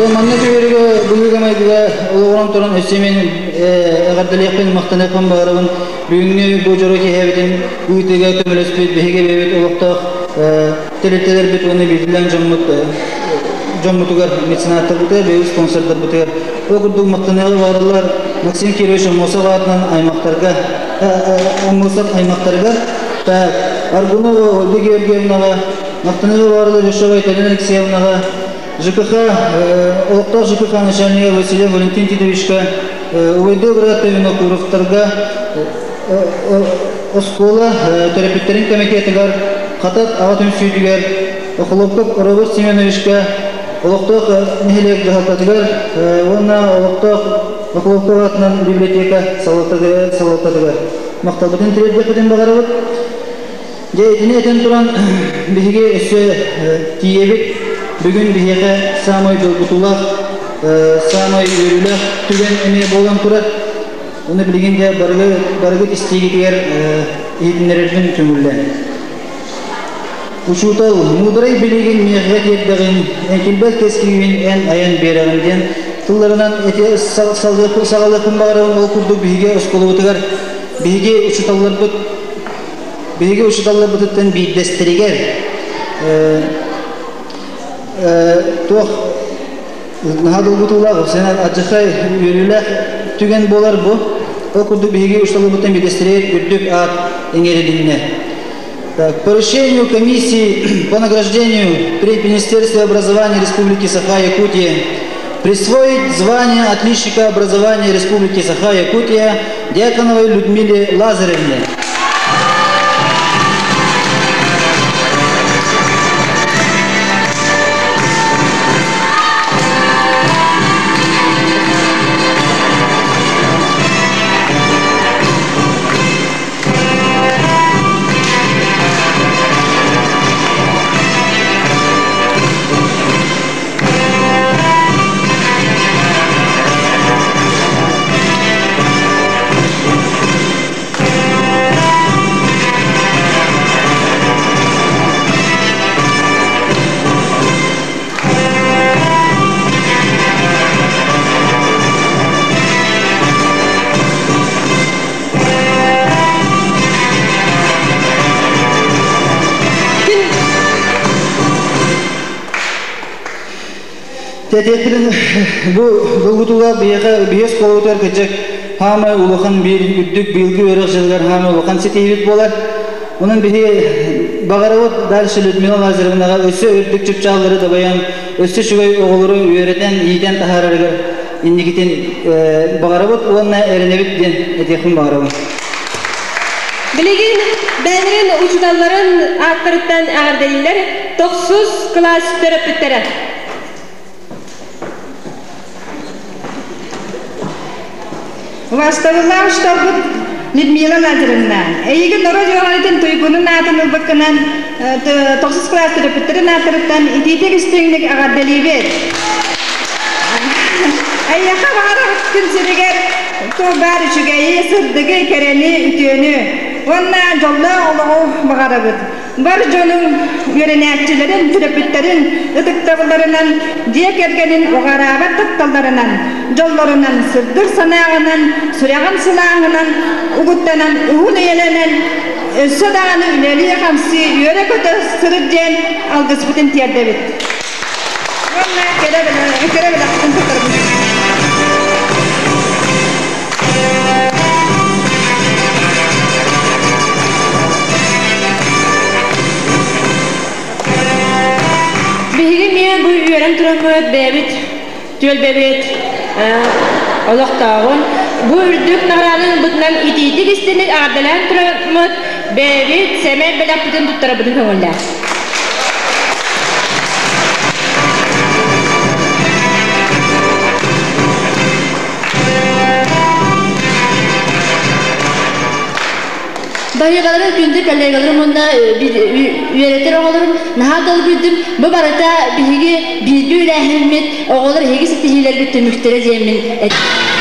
Манна түһэргэ быһыыга-майгыга олоҕуран туран өссө мин эҕэрдэлиэхпин, махтаныахпын баҕарабын. Бүгүҥҥү бу дьоро киэһэбитин ыытыыга көмөлөспүт биһиги бэйэбит олохтоох тэрилтэлэрбит уонна биирдиилээн дьоммут дьоммутугар, меценаттарбытыгар, бэйэбит спонсордарбытыгар. Ол курдук махтаныаҕы баҕарыллар Максим Кирович Аммосов аатынан аймахтарга, Аммосов аймахтарыгар, так, Аргунова Ольга Георгиевнаҕа, Махтаныга баарылар Ешова Айталина Алексеевнаҕа, ЖКХ олохтоох ЖКХ начальнига Василий Валентин Титовичка, Убайдыы быраатта Винокуровтарга, оскуола төрөппүттэрин комитетыгар, Хатат аҕа түмсүүтүгэр, Охлопков Роберт Семеновичка, олохтоох нэһилиэк дьаһалтатыгар уонна олохтоох Охлопков аатынан библиотека салалтатыгар махталбытын тириэрдиэхпитин баҕарабыт. Дьэ итини этэн туран биһиги өссө тиийэбит. Бүгүн биһиэхэ саамай долгутуулаах, саамай үөрүүлээх түгэн эмиэ буолан турар. Уонна билигин дьэ барыгы, барыгыт истиигитигэр иһитиннэрэрбин көҥүллэн. Учуутал, муударай билигин миэхэ тиэрдэҕин, эҥкилбэт кэскиибин эн айан биэрэҕин диэн тылларынан эти саҕалыахпын баҕарабын. Ол курдук биһиги оскуолабытыгар биһиги учууталларбыт биһиги учууталларбытыттан биирдэстэригэр туох наһаа долгутуулаах, сенен адьахай үөрүүлээх түгэн буолар бу. Ол курдук биһиги учууталларбыттан биирдэстэригэр үрдүк аат иҥэрилиннэ. Так, по решению комиссии по награждению при Министерстве образования Республики Саха-Якутия присвоить звание отличника образования Республики Саха-Якутия Дьяконовой Людмиле Лазаревне. Тэтиэхпитин бу долгутуулаах биһиэхэ биһиэ оскуолабытыгар кырдьык хаамай улахан биир үрдүк быйылгы үөрэх дьылыгар хаамай улахан ситиһиибит буолар. Онон биһи баҕарабыт дальше Людмила Лазаревнаҕа өссө үрдүк чыпчааллары дабайан, өссө үчүгэй оҕолору үөрэтэн, иитэн таһаарарыгар инникитин баҕарабыт уонна эрэнэбит диэн этиэхпин баҕарабын. Билигин бэйэлэрин учууталларын ааттарыттан эҕэрдэлииллэр тохсус кылаас төрөппүттэрэ. Убаастабыллаах учууталбыт Людмила Лазаревна, эйигин норуот үөрэҕин туйгунун аатын ылбыккынан тохсус кылаас төрөппүттэрин ааттарыттан итиитик истиҥник эҕэрдэлиибит. Эйиэхэ баҕарар күн сиригэр туох баар үчүгэйи, сырдыгы, кэрэни, үтүөнү уонна дьоллоох олоҕу баҕарабыт. Бар дьонуҥ, үөрэнээччилэрин, төрөппүттэрин ытыктабылларынан, дьиэ кэргэнин уҕараабат тапталларынан, дьоллорунан, сырдык санааҕынан, сүрэҕин сылааһынан угуттанан, уһун үйэлэнэн, өссө даҕаны үлэлии-хамсыы, үөрэ-көтө сырыт диэн алгыспытын тиэрдэбит. Уонна кэрэ бэлэхпитин туттарабыт. Биһиги эмиэ бу үөрэн тураммыт бэйэбит түөлбэбит олохтооҕун бу үрдүк наҕарааданы ылбытынан итиитик истиҥник эҕэрдэлээн тураммыт бэйэбит сэмэй бэлэхпитин туттарабытын көҥүллээх. Баһыыбаларын күндү коллегаларым уонна үөрэтэр оҕолорум наһаа долгуйдум. Бу барыта биһиги бииргэ үлээһиммит, оҕолор эһиги ситиһиилэргит түмүктэрэ диэммин эттим.